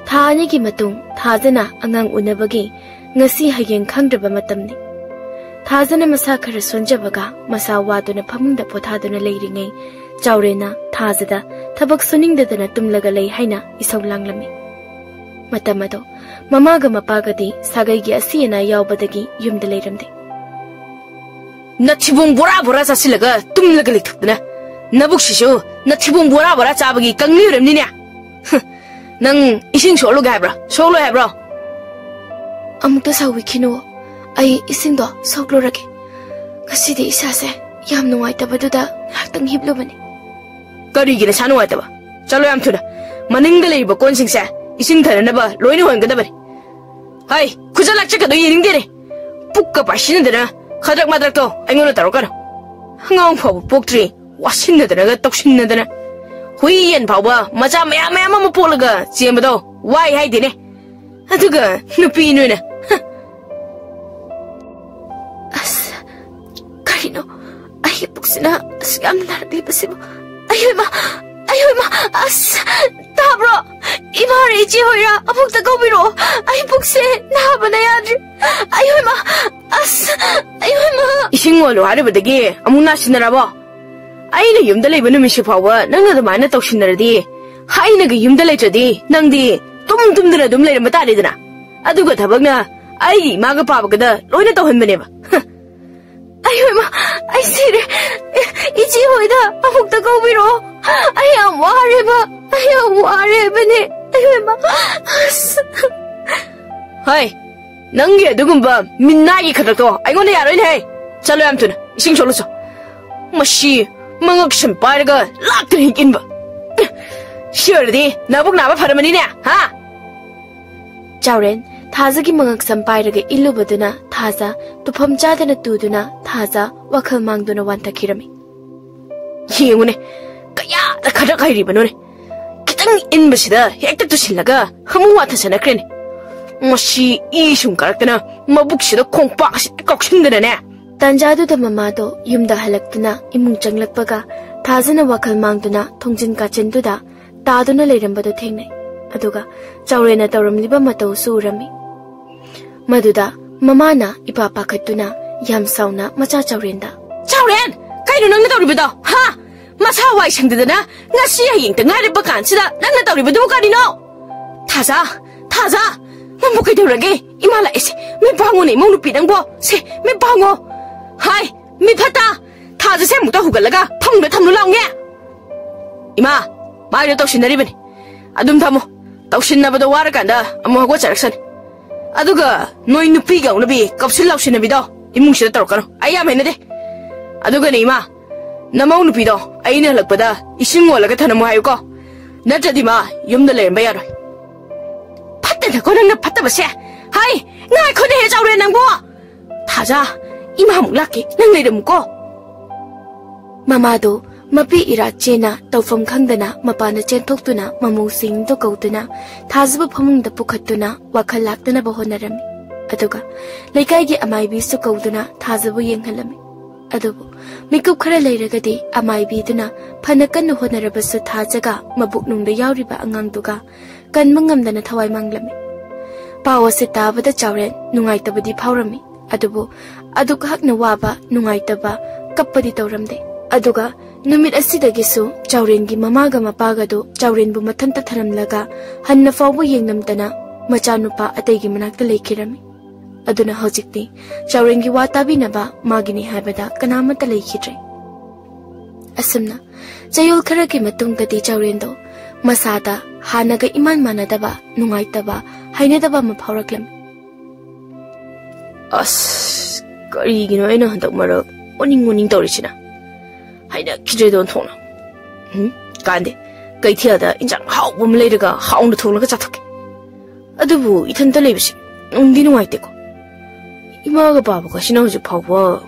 ꯊꯥ ꯑꯅꯤꯒꯤ ꯃꯇꯨꯡ ꯊꯥꯖꯅ ꯑꯉꯥꯡ ꯎꯅꯕꯒꯤ ꯉꯁꯤ ꯍꯌꯦꯡ ꯈꯪꯗ꯭ꯔꯕ ꯃꯇꯝꯅꯤ꯫ ꯊꯥꯖꯅ ꯃꯁꯥ ꯈꯔ ꯁꯣꯟꯖꯕꯒ ꯃꯁꯥ ꯋꯥꯗꯨꯅ ꯐꯃꯨꯡꯗ ꯄꯣꯊꯥꯗꯨꯅ ꯂꯩꯔꯤꯉꯩ ꯆꯥꯎꯔꯦꯟꯅ ꯊꯥꯖꯗ ꯊꯕꯛ ꯁꯨꯅꯤꯡꯗꯗꯅ ꯇꯨꯝꯂꯒ ꯂꯩ ꯍꯥꯏꯅ ꯏꯁꯧ ꯂꯥꯡꯂꯝꯃꯤ꯫ ꯃꯇꯝ ꯑꯗꯣ ꯃꯃꯥꯒ ꯃꯄꯥꯒꯗꯤ ꯁꯥꯒꯩꯒꯤ ꯑꯁꯤ ꯑꯅꯥ ꯌꯥꯎꯕꯗꯒꯤ ꯌꯨꯝꯗ ꯂꯩꯔꯝꯗꯦ꯫ ꯅꯊꯤꯕꯣꯡ ꯕꯣꯔꯥ ꯕꯣꯔꯥ ꯆꯥꯁꯤꯜꯂꯒ ꯇꯨꯝꯂꯒ ꯂꯩꯊꯣꯛꯇꯅ, ꯅꯕꯨꯛꯁꯤꯁꯨ ꯅꯊꯤꯕꯣꯡ ꯕꯣꯔꯥ ꯕꯣꯔꯥ ꯆꯥꯕꯒꯤ ꯀꯪꯂꯤ ꯑꯣꯏꯔꯝꯅꯤꯅꯦ꯫ ꯍꯨꯝ, ꯅꯪ ꯏꯁꯤꯡ ꯁꯣꯛꯂꯨꯒꯦ ꯍꯥꯏꯕ꯭ꯔꯣ? ꯁꯣꯛꯂꯣꯏ ꯍꯥꯏꯕ꯭ꯔꯣ? ꯑꯃꯨꯛꯇ ꯁꯥꯎꯕꯤꯈꯤꯅꯨ, ꯑꯩ ꯏꯁꯤꯡꯗꯣ ꯁꯣꯛꯂꯨꯔꯒꯦ꯫ ꯉꯁꯤꯗꯤ ꯏꯁꯥꯁꯦ ꯌꯥꯝ ꯅꯨꯡꯉꯥꯏꯇꯕꯗꯨꯗ ꯉꯥꯏꯍꯥꯛꯇꯪ ꯍꯤꯞꯂꯨꯕꯅꯤ꯫ ꯀꯔꯤꯒꯤ ꯅꯁꯥ ꯅꯨꯡꯉꯥꯏꯇꯕ? ꯆꯠꯂꯣ ꯌꯥꯝ ꯊꯨꯅ꯫ ꯃꯅꯤꯡꯗ ꯂꯩꯔꯤꯕ ꯀꯣꯟꯁꯤꯡꯁꯦ ꯏꯁꯤꯡ ꯊꯥꯅꯅꯕ ꯂꯣꯏꯅ ꯍꯣꯟꯒꯗꯕꯅꯤ꯫ ꯍꯩ, ꯈꯨꯠꯆ ꯂꯥꯛꯆꯀꯗꯣ ꯌꯦꯡꯅꯤꯡꯗꯦꯅꯦ꯫ ꯄꯨꯛꯀ ꯄꯥꯏꯁꯤꯟꯅꯗꯅ ꯈꯗ꯭ꯔꯛ ꯃꯗ꯭ꯔꯛꯇꯣ ꯑꯩꯉꯣꯟꯗ ꯇꯧꯔꯛꯀꯅꯨ꯫ ꯑꯉꯥꯡ ꯐꯥꯎꯕ ꯄꯣꯛꯇ꯭ꯔꯤ, ꯋꯥꯁꯤꯟꯅꯗꯅꯒ ꯇꯧꯁꯤꯟꯅꯗꯅ꯫ ꯍꯨꯏ ꯌꯦꯟ ꯐꯥꯎꯕ ꯃꯆꯥ ꯃꯌꯥꯝ ꯃꯌꯥꯝ ꯑꯃ ꯄꯣꯛꯂꯒ ꯆꯦꯟꯕꯗꯣ ꯋꯥꯏ ꯍꯥꯏꯗꯦꯅꯦ꯫ ꯑꯗꯨꯒ ꯅꯨꯄꯤ ꯅꯣꯏꯅ, ꯍ꯫ ꯑꯁ, ꯀꯔꯤꯅꯣ? ꯑꯩꯒꯤ ꯄꯨꯛꯁꯤꯅ ꯑꯁꯨꯛ ꯌꯥꯝꯅ ꯅꯥꯔꯛꯂꯤꯕꯁꯤꯕꯨ? ꯑꯌꯣꯏꯃ! ꯑꯌꯣꯏꯃ! ꯑꯁ! ꯇꯥꯕ꯭ꯔꯣ? ꯏꯃꯥꯔ ꯏꯆꯦ ꯍꯣꯏꯔ ꯑꯃꯨꯛꯇ ꯀꯧꯕꯤꯔꯛꯑꯣ꯫ ꯑꯩ ꯄꯨꯛꯁꯦ ꯅꯥꯕꯅ ꯌꯥꯗ꯭ꯔꯦ꯫ ꯑꯌꯣꯏꯃ! ꯑꯁ! ꯑꯌꯣꯏꯃ! ꯏꯁꯤꯡ ꯑꯣꯜꯂꯨ ꯍꯥꯏꯔꯨꯕꯗꯒꯤ ꯑꯃꯨꯛ ꯅꯥꯁꯤꯟꯅꯔꯕꯣ? ꯑꯩꯅ ꯌꯨꯝꯗ ꯂꯩꯕ ꯅꯨꯃꯤꯠꯁꯤ ꯐꯥꯎꯕ ꯅꯪꯅ ꯑꯗꯨꯃꯥꯏꯅ ꯇꯧꯁꯤꯟꯅꯔꯗꯤ, ꯑꯩꯅꯒ ꯌꯨꯝꯗ ꯂꯩꯇ꯭ꯔꯗꯤ ꯅꯪꯗꯤ ꯇꯨꯝ ꯇꯨꯝꯗꯨꯅ ꯑꯗꯨꯝ ꯂꯩꯔꯝꯕ ꯇꯥꯔꯦꯗꯅ꯫ ꯑꯗꯨꯒ ꯊꯕꯛꯅ ꯑꯩꯒꯤ ꯏꯃꯥꯒ ꯄꯥꯕꯒꯗ ꯂꯣꯏꯅ ꯇꯧꯍꯟꯕꯅꯦꯕ꯫ ꯍ꯫ ꯑꯌꯣꯏꯃ! ꯑꯩ ꯁꯤꯔꯦ! ꯏꯆꯦ ꯍꯣꯏꯗ ꯑꯃꯨꯛꯇ ꯀꯧꯕꯤꯔꯛꯑꯣ꯫ ꯑꯩ ꯌꯥꯝ ꯋꯥꯔꯦꯕ꯫ ꯑꯩ ꯌꯥꯝ ꯋꯥꯔꯦꯕꯅꯦ꯫ ꯑꯌꯣꯏꯃ! ꯑꯁ! ꯍꯣꯏ, ꯅꯪꯒꯤ ꯑꯗꯨꯒꯨꯝꯕ ꯃꯤꯅꯥꯏꯒꯤ ꯈꯗ꯭ꯔꯛꯇꯣ ꯑꯩꯉꯣꯟꯗ ꯌꯥꯔꯣꯏꯅꯦꯍꯦ꯫ ꯆꯠꯂꯣ ꯌꯥꯝ ꯊꯨꯅ, ꯏꯁꯤꯡ ꯁꯣꯛꯂꯨꯆꯣ꯫ ꯃꯁꯤ ꯃꯉꯛ ꯁꯝ ꯄꯥꯏꯔꯒ ꯂꯥꯛꯇꯅ ꯍꯦꯛ ꯏꯟꯕ꯫ ꯁꯤ ꯑꯣꯏꯔꯗꯤ ꯅꯕꯨꯛ ꯅꯥꯕ ꯐꯔꯝꯃꯅꯤꯅꯦ, ꯍꯥ? ꯆꯥꯎꯔꯦꯟ ꯊꯥꯖꯒꯤ ꯃꯉꯛ ꯁꯝ ꯄꯥꯏꯔꯒ ꯏꯜꯂꯨꯕꯗꯨꯅ ꯊꯥꯖ ꯇꯨꯐꯝ ꯆꯥꯗꯅ ꯇꯨꯗꯨꯅ ꯊꯥꯖ ꯋꯥꯈꯜ ꯃꯥꯡꯗꯨꯅ ꯋꯥꯟꯊꯈꯤꯔꯝꯃꯤ꯫ ꯌꯦꯡꯉꯨꯅꯦ, ꯀꯌꯥꯗ ꯈꯗ꯭ꯔꯛ ꯍꯩꯔꯤꯕꯅꯣꯅꯦ꯫ ꯈꯤꯇꯪ ꯏꯟꯕꯁꯤꯗ ꯍꯦꯛꯇ ꯇꯨꯁꯤꯜꯂꯒ ꯑꯃꯨꯛ ꯋꯥꯊꯁꯅꯈ꯭ꯔꯦꯅꯦ꯫ ꯃꯁꯤ ꯏ ꯁꯨꯝ ꯀꯥꯔꯛꯇꯅ ꯃꯕꯨꯛꯁꯤꯗ ꯈꯣꯡꯄꯥꯛ ꯑꯁꯤ ꯀꯥꯎꯁꯤꯟꯗꯅꯅꯦ꯫ ꯇꯥꯟꯖꯥꯗꯨꯗ ꯃꯃꯥꯗꯣ ꯌꯨꯝꯗ ꯍꯜꯂꯛꯇꯨꯅ ꯏꯃꯨꯡ ꯆꯪꯂꯛꯄꯒ ꯊꯥꯖꯅ ꯋꯥꯈꯜ ꯃꯥꯡꯗꯨꯅ ꯊꯣꯡꯖꯤꯟ ꯀꯥꯆꯤꯟꯗꯨꯗ ꯇꯥꯗꯨꯅ ꯂꯩꯔꯝꯕꯗꯨ ꯊꯦꯡꯅꯩ꯫ ꯑꯗꯨꯒ ꯆꯥꯎꯔꯦꯟꯅ ꯇꯧꯔꯝꯂꯤꯕ ꯃꯇꯧꯁꯨ ꯎꯔꯝꯃꯤ꯫ ꯃꯗꯨꯗ ꯃꯃꯥꯅ ꯏꯄꯥ ꯄꯥꯈꯠꯇꯨꯅ ꯌꯥꯝ ꯁꯥꯎꯅ ꯃꯆꯥ ꯆꯥꯎꯔꯦꯟꯗ, "ꯆꯥꯎꯔꯦꯟ! ꯀꯩꯅꯣ ꯅꯪꯅ ꯇꯧꯔꯤꯕꯗꯣ? ꯍꯥ? ꯃꯁꯥ ꯋꯥꯏ ꯁꯪꯗꯗꯅ ꯉꯁꯤ ꯍꯌꯦꯡꯇ ꯉꯥꯏꯔꯕ ꯀꯥꯟꯁꯤꯗ ꯅꯪꯅ ꯇꯧꯔꯤꯕꯗꯨꯕꯨ ꯀꯔꯤꯅꯣ?" "ꯊꯥꯖ! ꯊꯥꯖ! ꯅꯪꯕꯨ ꯀꯩꯗꯧꯔꯒꯦ? ꯏꯃꯥ ꯂꯥꯛꯑꯦꯁꯦ, ꯃꯤ ꯄꯥꯡꯉꯣꯅꯦ, ꯏꯃꯧ ꯅꯨꯄꯤ ꯅꯪꯕꯣ꯫ ꯁꯦ, ꯃꯤ ꯄꯥꯡꯉꯣ꯫ ꯍꯥꯏ, ꯃꯤ ꯐꯠꯇ! ꯊꯥꯖꯁꯦ ꯑꯃꯨꯛꯇ ꯍꯨꯒꯠꯂꯒ ꯐꯃꯨꯡꯗ ꯊꯝꯂꯨ ꯂꯥꯎꯅꯦ꯫ ꯏꯃꯥ, ꯃꯥꯏꯗꯣ ꯇꯧꯁꯤꯟꯅꯔꯤꯕꯅꯤ꯫ ꯑꯗꯨꯝ ꯊꯝꯃꯨ꯫ ꯇꯧꯁꯤꯟꯅꯕꯗꯣ ꯋꯥꯔꯀꯥꯟꯗ ꯑꯃꯨꯛ ꯍꯧꯒꯠꯆꯔꯛꯁꯅꯤ꯫ ꯑꯗꯨꯒ ꯅꯣꯏ ꯅꯨꯄꯤꯒ ꯍꯧꯅꯕꯤ ꯀꯞꯁꯤꯟ ꯂꯥꯎꯁꯤꯟꯅꯕꯤꯗꯣ ꯏꯃꯨꯡꯁꯤꯗ ꯇꯧꯔꯛꯀꯅꯨ꯫ ꯑꯩ ꯌꯥꯝ ꯍꯩꯅꯗꯦ꯫ ꯑꯗꯨꯒꯅꯦ ꯏꯃꯥ, ꯅꯃꯧ ꯅꯨꯄꯤꯗꯣ ꯑꯩꯅ ꯍꯜꯂꯛꯄꯗ ꯏꯁꯤꯡ ꯑꯣꯜꯂꯒ ꯊꯅꯝꯃꯨ ꯍꯥꯏꯌꯨꯀꯣ꯫ ꯅꯠꯇ꯭ꯔꯗꯤ ꯃꯥ ꯌꯨꯝꯗ ꯂꯩꯔꯝꯕ ꯌꯥꯔꯣꯏ꯫ ꯐꯠꯇꯅꯀꯣ ꯅꯪꯅ ꯐꯠꯇꯕꯁꯦ꯫ ꯍꯥꯏ, ꯉꯥꯏꯈꯣꯅꯦꯍꯦ ꯆꯥꯎꯔꯦꯟ ꯅꯪꯕꯣ꯫ ꯊꯥꯖ, ꯏꯃꯥꯃꯨꯛ ꯂꯥꯛꯀꯦ, ꯅꯪ ꯂꯩꯔꯝꯃꯨꯀꯣ꯫ ꯃꯃꯥꯗꯣ ꯃꯄꯤ ꯏꯔꯥꯠ ꯆꯦꯅ ꯇꯧꯐꯝ ꯈꯪꯗꯅ ꯃꯄꯥꯟꯗ ꯆꯦꯟꯊꯣꯛꯇꯨꯅ ꯃꯃꯧꯁꯤꯡꯗꯣ ꯀꯧꯗꯨꯅ ꯊꯥꯖꯕ ꯐꯃꯨꯡꯗ ꯄꯨꯈꯠꯇꯨꯅ ꯋꯥꯈꯜ ꯂꯥꯛꯇꯅꯕ ꯍꯣꯠꯅꯔꯝꯃꯤ꯫ ꯑꯗꯨꯒ ꯂꯩꯀꯥꯏꯒꯤ ꯑꯃꯥꯏꯕꯤꯁꯨ ꯀꯧꯗꯨꯅ ꯊꯥꯖꯕ ꯌꯦꯡꯍꯜꯂꯝꯃꯤ꯫ ꯑꯗꯨꯕꯨ ꯃꯤꯀꯨꯞ ꯈꯔ ꯂꯩꯔꯒꯗꯤ ꯑꯃꯥꯏꯕꯤꯗꯨꯅ ꯐꯅ ꯀꯟꯅ ꯍꯣꯠꯅꯔꯕꯁꯨ ꯊꯥꯖꯒ ꯃꯕꯨꯛꯅꯨꯡꯗ ꯌꯥꯎꯔꯤꯕ ꯑꯉꯥꯡꯗꯨꯒ ꯀꯟꯕ ꯉꯝꯗꯅ ꯊꯋꯥꯏ ꯃꯥꯡꯂꯝꯃꯤ꯫ ꯄꯥꯎ ꯑꯁꯤ ꯇꯥꯕꯗ ꯆꯥꯎꯔꯦꯟ ꯅꯨꯡꯉꯥꯏꯇꯕꯗꯤ ꯐꯥꯎꯔꯝꯃꯤ꯫ ꯑꯗꯨꯕꯨ ꯑꯗꯨꯛ ꯍꯛꯅ ꯋꯥꯕ, ꯅꯨꯡꯉꯥꯏꯇꯕ, ꯀꯞꯄꯗꯤ ꯇꯧꯔꯝꯗꯦ꯫ ꯑꯗꯨꯒ ꯅꯨꯃꯤꯠ ꯑꯁꯤꯗꯒꯤꯁꯨ ꯆꯥꯎꯔꯦꯟꯒꯤ ꯃꯃꯥꯒ ꯃꯄꯥꯒꯗꯨ ꯆꯥꯎꯔꯦꯟꯕꯨ ꯃꯊꯟꯇ ꯊꯅꯝꯂꯒ ꯍꯟꯅ ꯐꯥꯎꯕ ꯌꯦꯡꯂꯝꯗꯅ ꯃꯆꯥꯅꯨꯄꯥ ꯑꯇꯩꯒꯤ ꯃꯅꯥꯛꯇ ꯂꯩꯈꯤꯔꯝꯃꯤ꯫ ꯑꯗꯨꯅ ꯍꯧꯖꯤꯛꯇꯤ ꯆꯥꯎꯔꯦꯟꯒꯤ ꯋꯥ ꯇꯥꯕꯤꯅꯕ ꯃꯥꯒꯤꯅꯤ ꯍꯥꯏꯕꯗ ꯀꯅꯥꯃꯠꯇ ꯂꯩꯈꯤꯗ꯭ꯔꯦ꯫ ꯑꯁꯨꯝꯅ ꯆꯌꯣꯜ ꯈꯔꯒꯤ ꯃꯇꯨꯡꯗꯗꯤ ꯆꯥꯎꯔꯦꯟꯗꯣ ꯃꯁꯥꯗ ꯍꯥꯟꯅꯒ ꯏꯃꯥꯟ ꯃꯥꯟꯅꯗꯕ, ꯅꯨꯡꯉꯥꯏꯇꯕ, ꯍꯩꯅꯗꯕ ꯑꯃ ꯐꯥꯎꯔꯛꯂꯝꯃꯤ꯫ ꯑꯁ, ꯀꯔꯤꯒꯤꯅꯣ ꯑꯩꯅ ꯍꯟꯗꯛ ꯃꯔꯛ ꯑꯣꯅꯤꯡ ꯑꯣꯅꯤꯡ ꯇꯧꯔꯤꯁꯤꯅ? ꯍꯩꯅꯈꯤꯗ꯭ꯔꯦꯗ ꯑꯣꯟꯊꯣꯛꯅ꯫ ꯎꯝ, ꯀꯥꯟꯗꯦ꯫ ꯀꯩꯊꯦꯜꯗ ꯏꯟꯖꯥꯡ ꯍꯥꯎꯕ ꯑꯃ ꯂꯩꯔꯒ ꯍꯥꯎꯅ ꯊꯣꯡꯂꯒ ꯆꯥꯊꯣꯛꯀꯦ꯫ ꯑꯗꯨꯕꯨ ꯏꯊꯟꯇ ꯂꯩꯕꯁꯤ ꯅꯨꯡꯗꯤ ꯅꯨꯡꯉꯥꯏꯇꯦꯀꯣ꯫ ꯏꯃꯥꯒ ꯄꯥꯕꯒꯁꯤꯅ ꯍꯧꯖꯤꯛ ꯐꯥꯎꯕ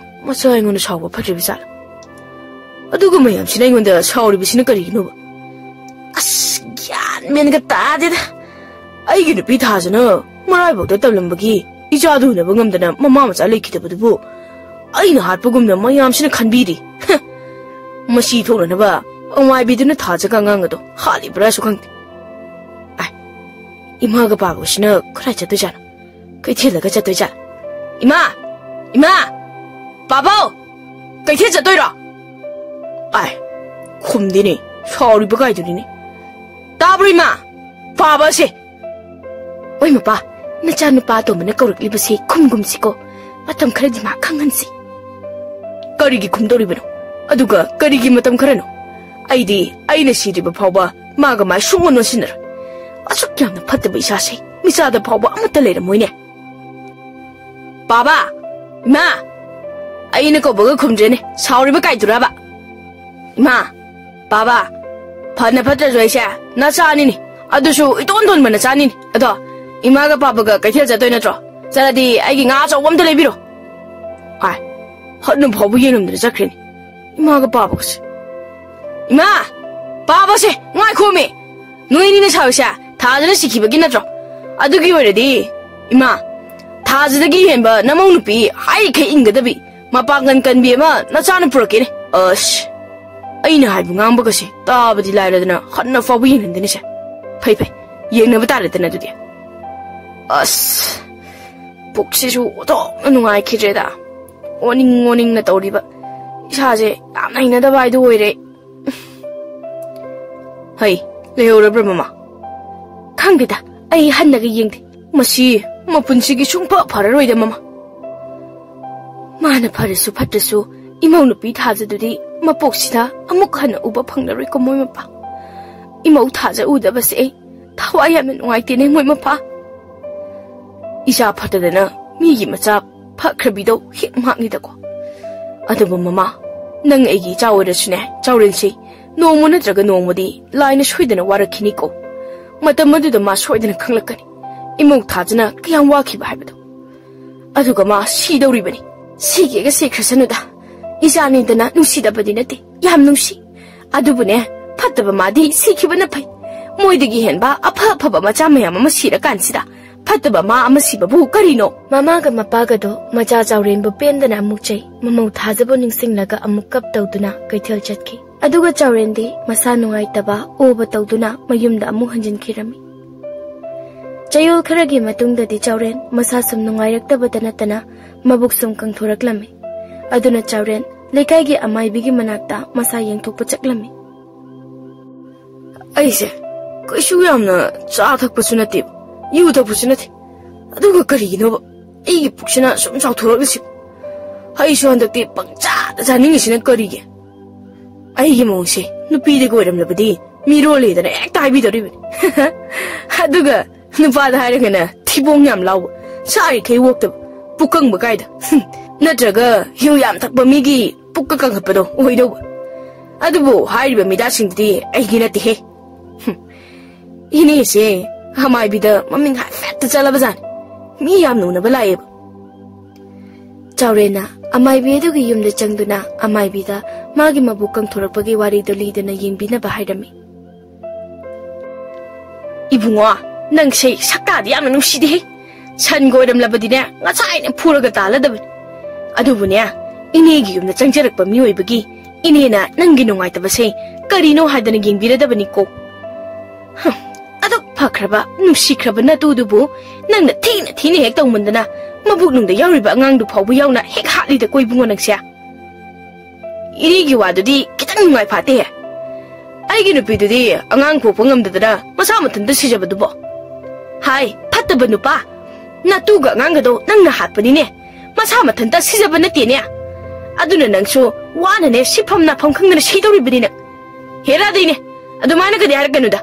ꯃꯆꯥ ꯑꯩꯉꯣꯟꯗ ꯁꯥꯎꯕ ꯐꯠꯇ꯭ꯔꯤꯕ ꯖꯥꯠꯂ? ꯑꯗꯨꯒ ꯃꯌꯥꯝꯁꯤꯅ ꯑꯩꯉꯣꯟꯗ ꯁꯥꯎꯔꯤꯕꯁꯤꯅ ꯀꯔꯤꯒꯤꯅꯣꯕ? ꯑꯁ, ꯒ꯭ꯌꯥꯟ ꯃꯦꯟꯒ ꯇꯥꯗꯦꯗ꯫ ꯑꯩꯒꯤ ꯅꯨꯄꯤ ꯊꯥꯖꯅ ꯃꯔꯥꯏꯕꯛꯇ ꯇꯝꯂꯝꯕꯒꯤ ꯏꯆꯥꯗꯨ ꯎꯅꯕ ꯉꯝꯗꯅ ꯃꯃꯥ ꯃꯆꯥ ꯂꯩꯈꯤꯗꯕꯗꯨꯕꯨ ꯑꯩꯅ ꯍꯥꯠꯄꯒꯨꯝꯅ ꯃꯌꯥꯝꯁꯤꯅ ꯈꯟꯕꯤꯔꯤ꯫ ꯍ! ꯃꯁꯤ ꯊꯣꯛꯅꯅꯕ ꯑꯃꯥꯏꯕꯤꯗꯨꯅ ꯊꯥꯖꯒ ꯑꯉꯥꯡ ꯑꯗꯣ ꯍꯥꯠꯂꯤꯕ꯭ꯔꯥꯁꯨ ꯈꯪꯗꯦ꯫ ꯑꯥꯏ, ꯏꯃꯥꯒ ꯄꯥꯕꯁꯤꯅ ꯀꯗꯥꯏ ꯆꯠꯇꯣꯏꯖꯥꯠꯅꯣ? ꯀꯩꯊꯦꯜꯗꯒ ꯆꯠꯇꯣꯏꯖꯥꯠ? ꯏꯃꯥ! ꯏꯃꯥ! ꯄꯥꯕꯧ! ꯀꯩꯊꯦꯜ ꯆꯠꯇꯣꯏꯔꯣ? ꯑꯥꯏ, ꯈꯨꯝꯗꯦꯅꯦ꯫ ꯁꯥꯎꯔꯤꯕ ꯀꯥꯏꯗꯨꯅꯤꯅꯦ꯫ ꯇꯥꯕ꯭ꯔꯣ ꯏꯃꯥ? ꯄꯥꯕꯁꯦ! ꯑꯣꯏ ꯃꯄꯥ, ꯅꯆꯥꯅꯨꯄꯥ ꯑꯇꯣꯝꯕꯅ ꯀꯧꯔꯛꯂꯤꯕꯁꯤ ꯈꯨꯝꯒꯨꯝꯁꯤꯀꯣ꯫ ꯃꯇꯝ ꯈꯔꯗꯤ ꯃꯥ ꯈꯪꯍꯟꯁꯤ꯫ ꯀꯔꯤꯒꯤ ꯈꯨꯝꯗꯧꯔꯤꯕꯅꯣ? ꯑꯗꯨꯒ ꯀꯔꯤꯒꯤ ꯃꯇꯝ ꯈꯔꯅꯣ? ꯑꯩꯗꯤ ꯑꯩꯅ ꯁꯤꯗ꯭ꯔꯤꯕ ꯐꯥꯎꯕ ꯃꯥꯒ ꯃꯥꯏ ꯁꯨꯡꯑꯣꯟ ꯑꯣꯟꯁꯤꯟꯅꯔꯣꯏ꯫ ꯑꯁꯨꯛ ꯌꯥꯝꯅ ꯐꯠꯇꯕ ꯏꯆꯥꯁꯦ ꯃꯤꯆꯥꯗ ꯐꯥꯎꯕ ꯑꯃꯠꯇ ꯂꯩꯔꯝꯃꯣꯏꯅꯦ꯫ ꯄꯥꯕ! ꯏꯃꯥ! ꯑꯩꯅ ꯀꯧꯕꯒ ꯈꯨꯝꯗ꯭ꯔꯦꯅꯦ, ꯁꯥꯎꯔꯤꯕ ꯀꯥꯏꯗꯨꯔꯕ? ꯏꯃꯥ! ꯄꯥꯕ! ꯐꯅ ꯐꯠꯇ꯭ꯔꯁꯨ ꯑꯩꯁꯦ ꯅꯆꯥꯅꯤꯅꯦ, ꯑꯗꯨꯁꯨ ꯏꯇꯣꯟ ꯇꯣꯟꯕ ꯅꯆꯥꯅꯤꯅꯦ꯫ ꯑꯗꯣ ꯏꯃꯥꯒ ꯄꯥꯕꯒ ꯀꯩꯊꯦꯜ ꯆꯠꯇꯣꯏ ꯅꯠꯇ꯭ꯔꯣ? ꯆꯠꯂꯗꯤ ꯑꯩꯒꯤ ꯉꯥ ꯑꯆꯧꯕ ꯑꯝꯇ ꯂꯩꯕꯤꯔꯣ꯫ ꯍꯥꯏ꯫ ꯍꯟꯅ ꯐꯥꯎꯕ ꯌꯦꯡꯂꯝꯗꯅ ꯆꯠꯈ꯭ꯔꯦꯅꯦ꯫ ꯏꯃꯥꯒ ꯄꯥꯕꯒꯁꯦ꯫ "ꯏꯃꯥ! ꯄꯥꯕꯁꯦ! ꯉꯥꯏꯈꯣꯃꯤ! ꯅꯣꯏꯅꯤꯅ ꯁꯥꯎꯔꯤꯁꯦ ꯊꯥꯖꯅ ꯁꯤꯈꯤꯕꯒꯤ ꯅꯠꯇ꯭ꯔꯣ? ꯑꯗꯨꯒꯤ ꯑꯣꯏꯔꯗꯤ, ꯏꯃꯥ, ꯊꯥꯖꯗꯒꯤ ꯍꯦꯟꯕ ꯅꯃꯧ ꯅꯨꯄꯤ ꯍꯥꯏꯔꯤꯈꯩ ꯏꯟꯒꯗꯕꯤ, ꯃꯄꯥꯡꯒꯜ ꯀꯟꯕꯤ ꯑꯃ ꯅꯆꯥꯅ ꯄꯨꯔꯛꯀꯦꯅꯦ꯫" ꯑꯁ! ꯑꯩꯅ ꯍꯥꯏꯕ ꯉꯥꯡꯕꯒꯁꯦ ꯇꯥꯕꯗꯤ ꯂꯥꯏꯔꯗꯅ ꯍꯟꯅ ꯐꯥꯎꯕ ꯌꯦꯡꯍꯟꯗꯦꯅꯦꯁꯦ꯫ ꯐꯩ, ꯐꯩ, ꯌꯦꯡꯅꯕ ꯇꯥꯔꯦꯗꯅ ꯑꯗꯨꯗꯤ꯫ ꯑꯁ! ꯄꯨꯛꯁꯤꯁꯨ ꯑꯣꯟꯊꯣꯛꯅ ꯅꯨꯡꯉꯥꯏꯈꯤꯗ꯭ꯔꯦꯗ꯫ ꯑꯣꯅꯤꯡ ꯑꯣꯅꯤꯡꯅ ꯇꯧꯔꯤꯕ꯫ ꯏꯁꯥꯁꯦ ꯌꯥꯝꯅ ꯍꯩꯅꯗꯕ ꯍꯥꯏꯗꯨ ꯑꯣꯏꯔꯦ꯫ ꯍꯩ, ꯂꯩꯍꯧꯔꯕ꯭ꯔꯥ, ꯃꯃꯥ? "ꯈꯪꯗꯦꯗ, ꯑꯩ ꯍꯟꯅꯒ ꯌꯦꯡꯗꯦ꯫ ꯃꯁꯤ ꯃꯄꯨꯟꯁꯤꯒꯤ ꯁꯨꯡꯐ ꯐꯔꯔꯣꯏꯗ, ꯃꯃꯥ꯫ ꯃꯥꯅ ꯐꯔꯁꯨ ꯐꯠꯇ꯭ꯔꯁꯨ, ꯏꯃꯧ ꯅꯨꯄꯤ ꯊꯥꯖꯗꯨꯗꯤ ꯃꯄꯣꯛꯁꯤꯗ ꯑꯃꯨꯛ ꯍꯟꯅ ꯎꯕ ꯐꯪꯂꯔꯣꯏꯀꯣ, ꯃꯣꯏ ꯃꯄꯥ꯫ ꯏꯃꯧ ꯊꯥꯖ ꯎꯗꯕꯁꯦ ꯑꯩ ꯊꯋꯥꯏ ꯌꯥꯝꯅ ꯅꯨꯡꯉꯥꯏꯇꯦꯅꯦ, ꯃꯣꯏ ꯃꯄꯥ꯫ ꯏꯆꯥ ꯐꯠꯇꯗꯅ ꯃꯤꯒꯤ ꯃꯆꯥ ꯐꯈ꯭ꯔꯕꯤꯗꯧ ꯍꯦꯛ ꯃꯥꯡꯉꯤꯗꯀꯣ꯫ ꯑꯗꯨꯕꯨ ꯃꯃꯥ, ꯅꯪ ꯑꯩꯒꯤ ꯏꯆꯥ ꯑꯣꯏꯔꯁꯨꯅꯦ, ꯆꯥꯎꯔꯦꯟꯁꯤ ꯅꯣꯡꯃ ꯅꯠꯇ꯭ꯔꯒ ꯅꯣꯡꯃꯗꯤ ꯂꯥꯏꯅ ꯁꯣꯏꯗꯅ ꯋꯥꯔꯛꯈꯤꯅꯤꯀꯣ꯫ ꯃꯇꯝ ꯑꯗꯨꯗ ꯃꯥ ꯁꯣꯏꯗꯅ ꯈꯪꯂꯛꯀꯅꯤ, ꯏꯃꯧ ꯊꯥꯖꯅ ꯀꯌꯥꯝ ꯋꯥꯈꯤꯕ ꯍꯥꯏꯕꯗꯣ꯫ ꯑꯗꯨꯒ ꯃꯥ ꯁꯤꯗꯧꯔꯤꯕꯅꯤ꯫ ꯁꯤꯒꯦꯒ ꯁꯤꯈ꯭ꯔꯁꯅꯨꯗ꯫ ꯏꯆꯥꯅꯤꯗꯅ ꯅꯨꯡꯁꯤꯗꯕꯗꯤ ꯅꯠꯇꯦ, ꯌꯥꯝ ꯅꯨꯡꯁꯤ꯫ ꯑꯗꯨꯕꯨꯅꯦ, ꯐꯠꯇꯕ ꯃꯥꯗꯤ ꯁꯤꯈꯤꯕꯅ ꯐꯩ꯫ ꯃꯣꯏꯗꯒꯤ ꯍꯦꯟꯕ ꯑꯐ ꯑꯐꯕ ꯃꯆꯥ ꯃꯌꯥꯝ ꯑꯃ ꯁꯤꯔꯀꯥꯟꯁꯤꯗ ꯐꯠꯇꯕ ꯃꯥ ꯑꯃ ꯁꯤꯕꯕꯨ ꯀꯔꯤꯅꯣ?" ꯃꯃꯥꯒ ꯃꯄꯥꯒꯗꯣ ꯃꯆꯥ ꯆꯥꯎꯔꯦꯟꯕꯨ ꯄꯦꯟꯗꯅ ꯑꯃꯨꯛ ꯆꯩ, ꯃꯃꯧ ꯊꯥꯖꯕꯨ ꯅꯤꯡꯁꯤꯡꯂꯒ ꯑꯃꯨꯛ ꯀꯞ ꯇꯧꯗꯨꯅ ꯀꯩꯊꯦꯜ ꯆꯠꯈꯤ꯫ ꯑꯗꯨꯒ ꯆꯥꯎꯔꯦꯟꯗꯤ ꯃꯁꯥ ꯅꯨꯡꯉꯥꯏꯇꯕ ꯑꯣꯕ ꯇꯧꯗꯨꯅ ꯃꯌꯨꯝꯗ ꯑꯃꯨꯛ ꯍꯟꯖꯤꯟꯈꯤꯔꯝꯃꯤ꯫ ꯆꯌꯣꯜ ꯈꯔꯒꯤ ꯃꯇꯨꯡꯗꯗꯤ ꯆꯥꯎꯔꯦꯟ ꯃꯁꯥ ꯁꯨꯝ ꯅꯨꯡꯉꯥꯏꯔꯛꯇꯕꯗ ꯅꯠꯇꯅ ꯃꯕꯨꯛ ꯁꯨꯝ ꯀꯪꯊꯣꯔꯛꯂꯝꯃꯤ꯫ ꯑꯗꯨꯅ ꯆꯥꯎꯔꯦꯟ ꯂꯩꯀꯥꯏꯒꯤ ꯑꯃꯥꯏꯕꯤꯒꯤ ꯃꯅꯥꯛꯇ ꯃꯁꯥ ꯌꯦꯡꯊꯣꯛꯄ ꯆꯠꯂꯝꯃꯤ꯫ "ꯑꯩꯁꯦ ꯀꯩꯁꯨ ꯌꯥꯝꯅ ꯆꯥ ꯊꯛꯄꯁꯨ ꯅꯠꯇꯦꯕ, ꯌꯨ ꯊꯛꯄꯁꯨ ꯅꯠꯇꯦ꯫ ꯑꯗꯨꯒ ꯀꯔꯤꯒꯤꯅꯣꯕ ꯑꯩꯒꯤ ꯄꯨꯛꯁꯤꯅ ꯁꯨꯝ ꯆꯥꯎꯊꯣꯔꯛꯂꯤꯁꯤꯕꯣ? ꯑꯩꯁꯨ ꯍꯟꯗꯛꯇꯤ ꯄꯪꯆꯥꯗ ꯆꯥꯅꯤꯡꯉꯤꯁꯤꯅ ꯀꯔꯤꯒꯤ? ꯑꯩꯒꯤ ꯃꯑꯣꯡꯁꯦ ꯅꯨꯄꯤꯗꯒ ꯑꯣꯏꯔꯝꯂꯕꯗꯤ ꯃꯤꯔꯣꯜꯂꯦꯗꯅ ꯍꯦꯛꯇ ꯍꯥꯏꯕꯤꯗꯧꯔꯤꯕꯅꯤ꯫" ꯑꯗꯨꯒ ꯅꯨꯄꯥꯗ ꯍꯥꯏꯔꯒꯅ ꯊꯤꯕꯣꯡ ꯌꯥꯝ ꯂꯥꯎꯕ, ꯁꯥꯔꯤꯈꯩ ꯑꯣꯛꯇꯕ, ꯄꯨꯀꯪꯕ ꯀꯥꯏꯗ꯫ ꯍꯨꯝ, ꯅꯠꯇ꯭ꯔꯒ ꯌꯨ ꯌꯥꯝ ꯊꯛꯄ ꯃꯤꯒꯤ ꯄꯨꯛꯀ ꯀꯪꯈꯠꯄꯗꯣ ꯑꯣꯏꯗꯧꯕ꯫ ꯑꯗꯨꯕꯨ ꯍꯥꯏꯔꯤꯕ ꯃꯤꯗꯥꯁꯤꯡꯗꯨꯗꯤ ꯑꯩꯒꯤ ꯅꯠꯇꯦꯍꯦ꯫ ꯍꯨꯝ, ꯏꯅꯦꯁꯦ ꯑꯃꯥꯏꯕꯤꯗ ꯃꯃꯤꯡ ꯍꯥꯏꯐꯦꯠꯇ ꯆꯠꯂꯕꯖꯥꯠꯅꯤ꯫ ꯃꯤ ꯌꯥꯝꯅ ꯎꯅꯕ ꯂꯥꯛꯑꯦꯕ꯫ ꯆꯥꯎꯔꯦꯟꯅ ꯑꯃꯥꯏꯕꯤ ꯑꯗꯨꯒꯤ ꯌꯨꯝꯗ ꯆꯪꯗꯨꯅ ꯑꯃꯥꯏꯕꯤꯗ ꯃꯥꯒꯤ ꯃꯕꯨꯛ ꯀꯪꯊꯣꯔꯛꯄꯒꯤ ꯋꯥꯔꯤꯗꯨ ꯂꯤꯗꯨꯅ ꯌꯦꯡꯕꯤꯅꯕ ꯍꯥꯏꯔꯝꯃꯤ꯫ "ꯏꯕꯨꯡꯉꯣ, ꯅꯪꯁꯦ ꯁꯛꯇꯥꯗꯤ ꯌꯥꯝꯅ ꯅꯨꯡꯁꯤꯗꯦꯍꯦ꯫ ꯁꯟꯒ ꯑꯣꯏꯔꯝꯂꯕꯗꯤꯅꯦ, ꯉꯁꯥꯏꯅ ꯐꯨꯔꯒ ꯇꯥꯜꯂꯗꯕꯅꯤ꯫ ꯑꯗꯨꯕꯨꯅꯦ, ꯏꯅꯦꯒꯤ ꯌꯨꯝꯗ ꯆꯪꯖꯔꯛꯄ ꯃꯤꯑꯣꯏꯕꯒꯤ ꯏꯅꯦꯅ ꯅꯪꯒꯤ ꯅꯨꯡꯉꯥꯏꯇꯕꯁꯦ ꯀꯔꯤꯅꯣ ꯍꯥꯏꯗꯅ ꯌꯦꯡꯕꯤꯔꯗꯕꯅꯤꯀꯣ꯫ ꯍꯝ, ꯑꯗꯨꯛ ꯐꯈ꯭ꯔꯕ, ꯅꯨꯡꯁꯤꯈ꯭ꯔꯕ ꯅꯇꯨꯗꯨꯕꯨ ꯅꯪꯅ ꯊꯤꯅ ꯊꯤꯅ ꯍꯦꯛ ꯇꯧꯃꯟꯗꯅ ꯃꯕꯨꯛꯅꯨꯡꯗ ꯌꯥꯎꯔꯤꯕ ꯑꯉꯥꯡꯗꯨ ꯐꯥꯎꯕ ꯌꯥꯎꯅ ꯍꯦꯛ ꯍꯥꯠꯂꯤꯗꯀꯣ ꯏꯕꯨꯡꯉꯣ ꯅꯪꯁꯦ꯫ ꯏꯅꯦꯒꯤ ꯋꯥꯗꯨꯗꯤ ꯈꯤꯇꯪ ꯅꯨꯡꯉꯥꯏ ꯐꯥꯠꯇꯦꯍꯦ꯫ ꯑꯩꯒꯤ ꯅꯨꯄꯤꯗꯨꯗꯤ ꯑꯉꯥꯡ ꯄꯣꯛꯄ ꯉꯝꯗꯗꯅ ꯃꯁꯥ ꯃꯊꯟꯇ ꯁꯤꯖꯕꯗꯨꯕꯣ? ꯍꯥꯏ, ꯐꯠꯇꯕ ꯅꯨꯄꯥ! ꯅꯇꯨꯒ ꯑꯉꯥꯡꯒꯗꯣ ꯅꯪꯅ ꯍꯥꯠꯄꯅꯤꯅꯦ꯫ ꯃꯁꯥ ꯃꯊꯟꯇ ꯁꯤꯖꯕ ꯅꯠꯇꯦꯅꯦ꯫ ꯑꯗꯨꯅ ꯅꯪꯁꯨ ꯋꯥꯅꯅꯦ ꯁꯤꯐꯝ ꯅꯥꯐꯝ ꯈꯪꯗꯅ ꯁꯤꯗꯧꯔꯤꯕꯅꯤ ꯅꯪ꯫ ꯍꯦꯔꯥꯗꯩꯅꯦ, ꯑꯗꯨꯃꯥꯏꯅꯒꯗꯤ ꯍꯥꯏꯔꯛꯀꯅꯨꯗ꯫